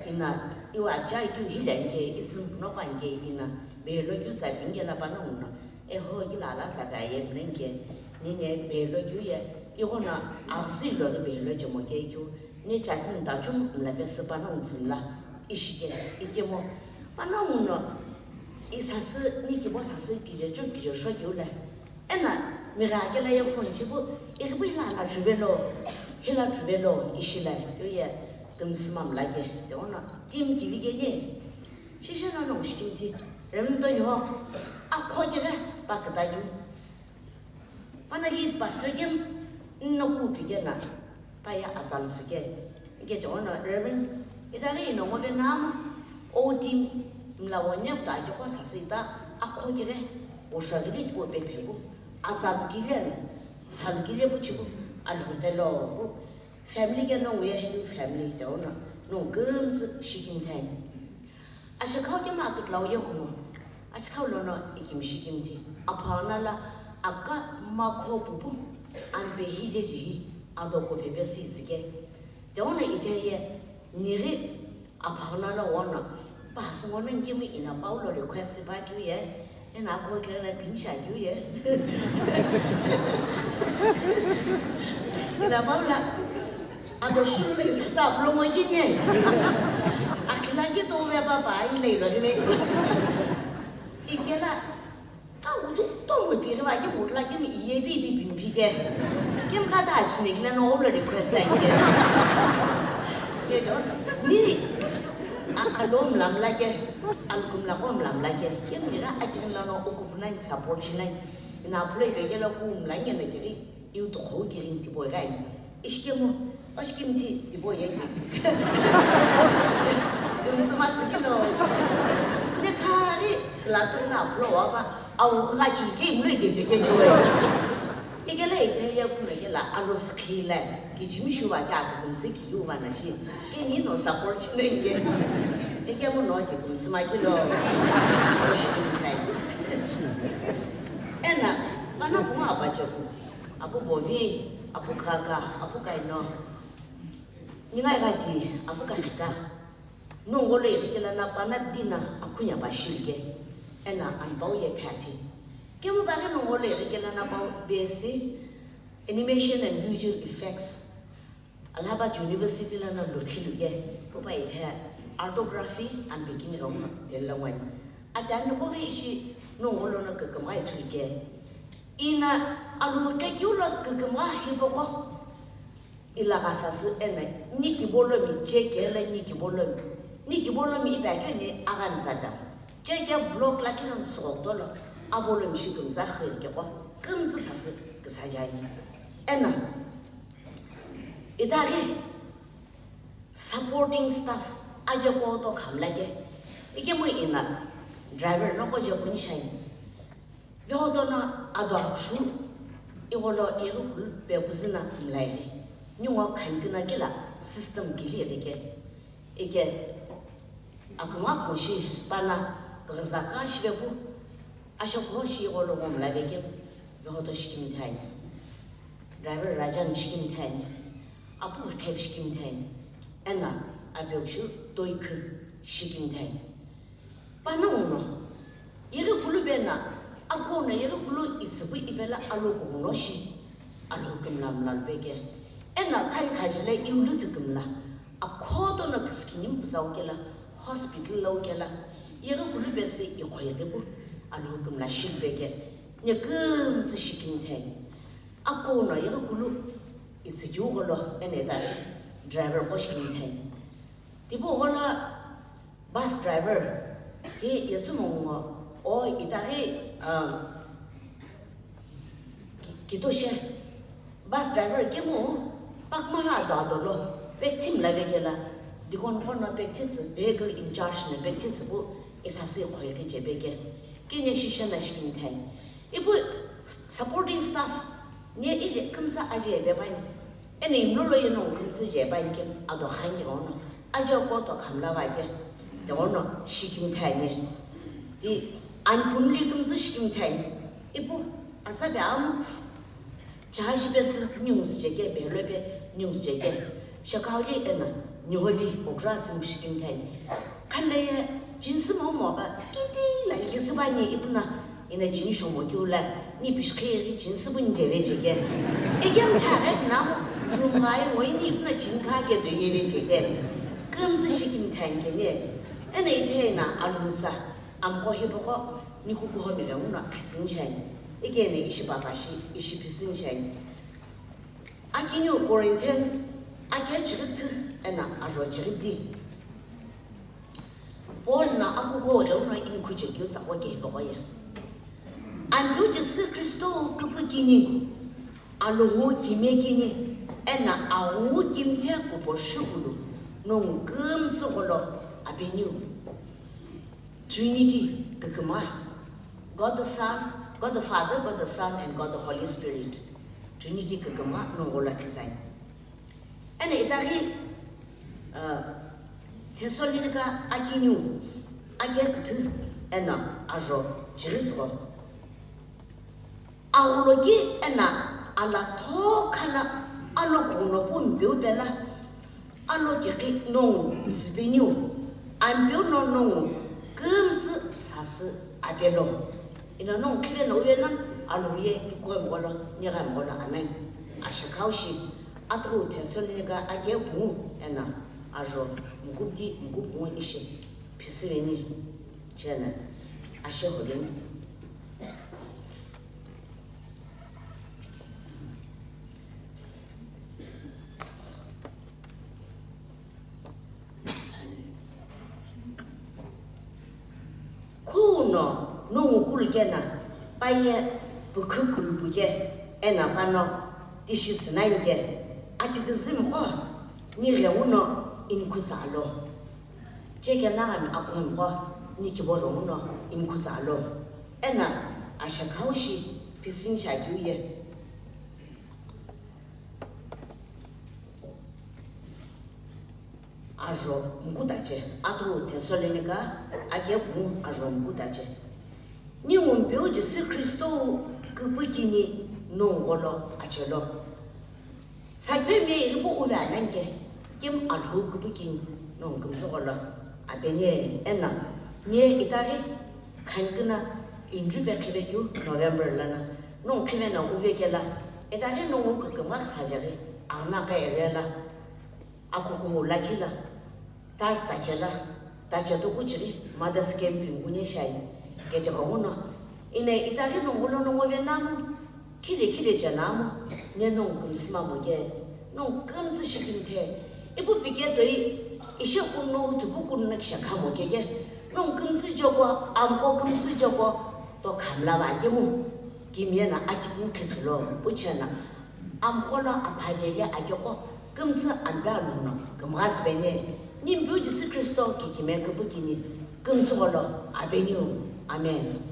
ina iwa chai keu hili anke, itsümpu no ko anke ina. Belo keu tsa binge la panongu no. Eho kila ala tsa ka ye mlenge. Nine belo keu ye. Ighono aghüsü lo ghi belo chemo ke keu. Ni chakini tachum mla pesü panongu zümla, ishike, ikemo. Panongu no, isasü, ni kibo sasü, kije cho, kije sho kiu le. Ena, migha kela ye phone chipu, ighipu hila ana chuvelo, hila chuvelo, ishile, yo ye, kümsü mamla ke, te ono, team kivi ke ye. Shisha na nongu shikinthi, Reverend Tonho, akho keve, pa küta kiu. Pana lead pastor ke nno kupi kena, pa ye azam sike. Ike te ono Reverend, itaghi ino ngo ve namo, o team mla wo nyakuta ake ko sasü ita, akho kire, o shagili tipo pe phepu, azam kile no, salu kile pu chipu, alhokelo pu, Family ke nongu ye helu family de ono nongu kümsü shikimthaini. Ashekhau kema akütlau ye kumo. Akütlau lono ikimshi kimthi. Aphana la aka makho pupu anpe hi je ji hi adoko pepe si zike. De ono ithe ye niri aphana la ono pa hasü ngono nkimi ina Paulo request pa kyu ye. Ena ako kela na pincha kyu ye. Ina Paula. Ado shuru le sa sa flomo kinye. Akila ki to ve pa pa ile lo hime. Ikela. Ka utu to mo pi va ki mutla ki ye bi bi bin pi ke. Kim ka ta chine kila no over request sa ke. Ye do. Ni a alom lam la ke. Alkum la kom lam la ke. Kim ni ra akin la no okup nai support shi nai. Ina play de ke la ku mla nge na kiri, iu to kho kiri ti boy gai. Ishkemu, ashkimti ti boy ye ke. Kum suma ti ke no. Ne kari la to na pro wa ba, au ga chi ke mlo de je ke choi. Ikela ite ya ku me ke la alo skhi la. Ki chimi shu wa ka kum se ki yu wa na shi. Ke ni no support chi ne ke. Ike mo no ke kum suma ki lo. Oshi kai. Ena, pana kuma apa choku. Apu bovi, apu kaka, apu kaino. Ningai gati, apu kakika. Nongolo ye kela na pana dina akunya ba shilke. Ena anpau ye phapi. Kemu ba ke nongolo ye kela na pau besi animation and visual effects. Allahabad University la na lukhi luke. Popa ithe artography and beginning of the language. Atan ko ishi nongolo na kakama ithulke. Ina alu ke kiula kakama hipoko. Ila ghasa sü ena ni kibolomi, cheke la ni kibolomi. Ni kibolomi ipa ke ni aghanzada. Cheke block la kinan sokdolo, abolomi shi kümza khirke ko, kümzü sasü küsajani. Ena, itaghi supporting staff, aje ko to khamla ke. Ike mo ina, driver no ko je kunishai. Vyoto no ado akushu, igho lo ighi kulu pe kuzü na mlaile. Ningo khankina kila system kili ike. Ike akuma kushi pana kaghiza ka shivepu, asho ko shi igho lo mlaile ke, vyoto shikimthaini. Driver Rajan shikimthaini. Apu khev shikimthaini. Ena ape kushu toikhu shikimthaini. Panongu no, yeghi kulu bena, ako no yeghi kulu itsipu ipela alo kuno shi, alo kümla mla peke. Ena khan khajile iulu tükümla, akhoto no kiskini mpuzau kela, hospital lau kela, yeghi kulu besi ikhoyeghi pu, alo kümla shil peke. Ne kümzü shikimthaini. Ako no yeghi kulu itsikiu gholo, ena ita driver ko shikimthaini. Tipu gholo Bus driver, hi yetsü mongo, o itaghi, um, ki-, kitoshe. Bus driver kemu, pakma ha do adolo, pekthim la vekela, dikon kono pekthis, vehicle in charge ne pekthis bu, isasi khoyri che veke. Kene shisha na shikimthaini. Ipu supporting staff, ne ili kümsa aje vepani. Eno imlolo yeno kümtsü je pai ke ado khangi ono. Ajo koto khamla va ke. De ono shikimthaini. Di anpumli kümtsü shikimthaini. Ipu asa be am chaha shi be sü news je ke be lo be news je ke. Shakauli ena niholi okra sim shikimthaini. Khaleye, jinsi momo ba, kiti la likisi ba ni ipuna, ina jini shomo kiula, ni pishkiri jinsi bu njeve cheke. Ekem chare na mo, rumai ngoi ni ipuna jini ka ke do yeve cheke. Kümtsü shikimthaini ke ne. Ena ithe na alutsa, amko hipoko, ni kukuho mi renguna khitsin chai. Ike ne ishi baba shi, ishi pisin chai. Akiniu Corinthian, ake chiripthu, ena ajo chiripdi. Paul na akuko reuno inkhu chekeu tsaqo kehipegho ye. Anpiu Jisü Kristo küpükini, Alhou kimekini, ena aghungu kimthe kupo shukulu, nongu kümtsü gholo apeniu. Trinity kükümgha. God the Son, God the Father, God the Son, and God the Holy Spirit. Trinity kükümgha nongu lo khizani. Eno itaghi, uh, Thessalonica akiniu, ake küthü eno ajo chiritsügho. Aghuloki eno ala thokhala alo kuno pu mpeu pela, alo kighi nongu züpeniu, ampeu no nongu kümtsü sasü apelo. Ino nongu khiveno uye na, alo uye ikuhemgho lo, nighemgho lo anai. Ashakhau shi, atughu Thessalonica ake pungu eno ajo mkupdi mkupungu ishi phisüveni, chena ashe hoveni. Khuno nongu kulu keno, paye pükhu kulupu ke, eno pano tishi tsünai ke, atikizimgho, ni ghenguno inkhu tsalo. Cheke nagami akuhemgho, ni kibo ghenguno inkhu tsalo. Eno ashakhau shi phisüni shi akiu ye. Ajo mkutache, atughu Thessalonica ake pungu ajo mkutache. Ningu mpeu Jisü Khristo küpükini nongu gholo achelo. Saiphe mie iripu uve ananke, kim Alhou küpükini nongu kümtsü gholo apeni eno, mie itaghi khaniküna inju pe khivekeu November lono, nongu khiveno uve kelo, itaghi nongu kükümgha küsajeghi, Aghunagha area lo, akukuhu lakhi lo, tarp tache lo, tache tokuchiri, Mothers Camping kune shai, kete ghenguno, ino itaghi nongu lo nongu ve namu, khile khile che namu, ne nongu kümsü mamu ke, nongu kümtsü shikimthe, ipu pike toi, ishi kunu, tupu kunu na kisha khamo keke, nongu kümtsü joko, amgho kümtsü joko, to khamla va kemu, kimiye na akipu khitsülo, uchena, amgho lo aphaje ye akeko, kümtsü ampe alono, kümgha züpeni, ni mpeu Jisü Khristo kikime küpükini, kümtsü gholo apeniu. Amen.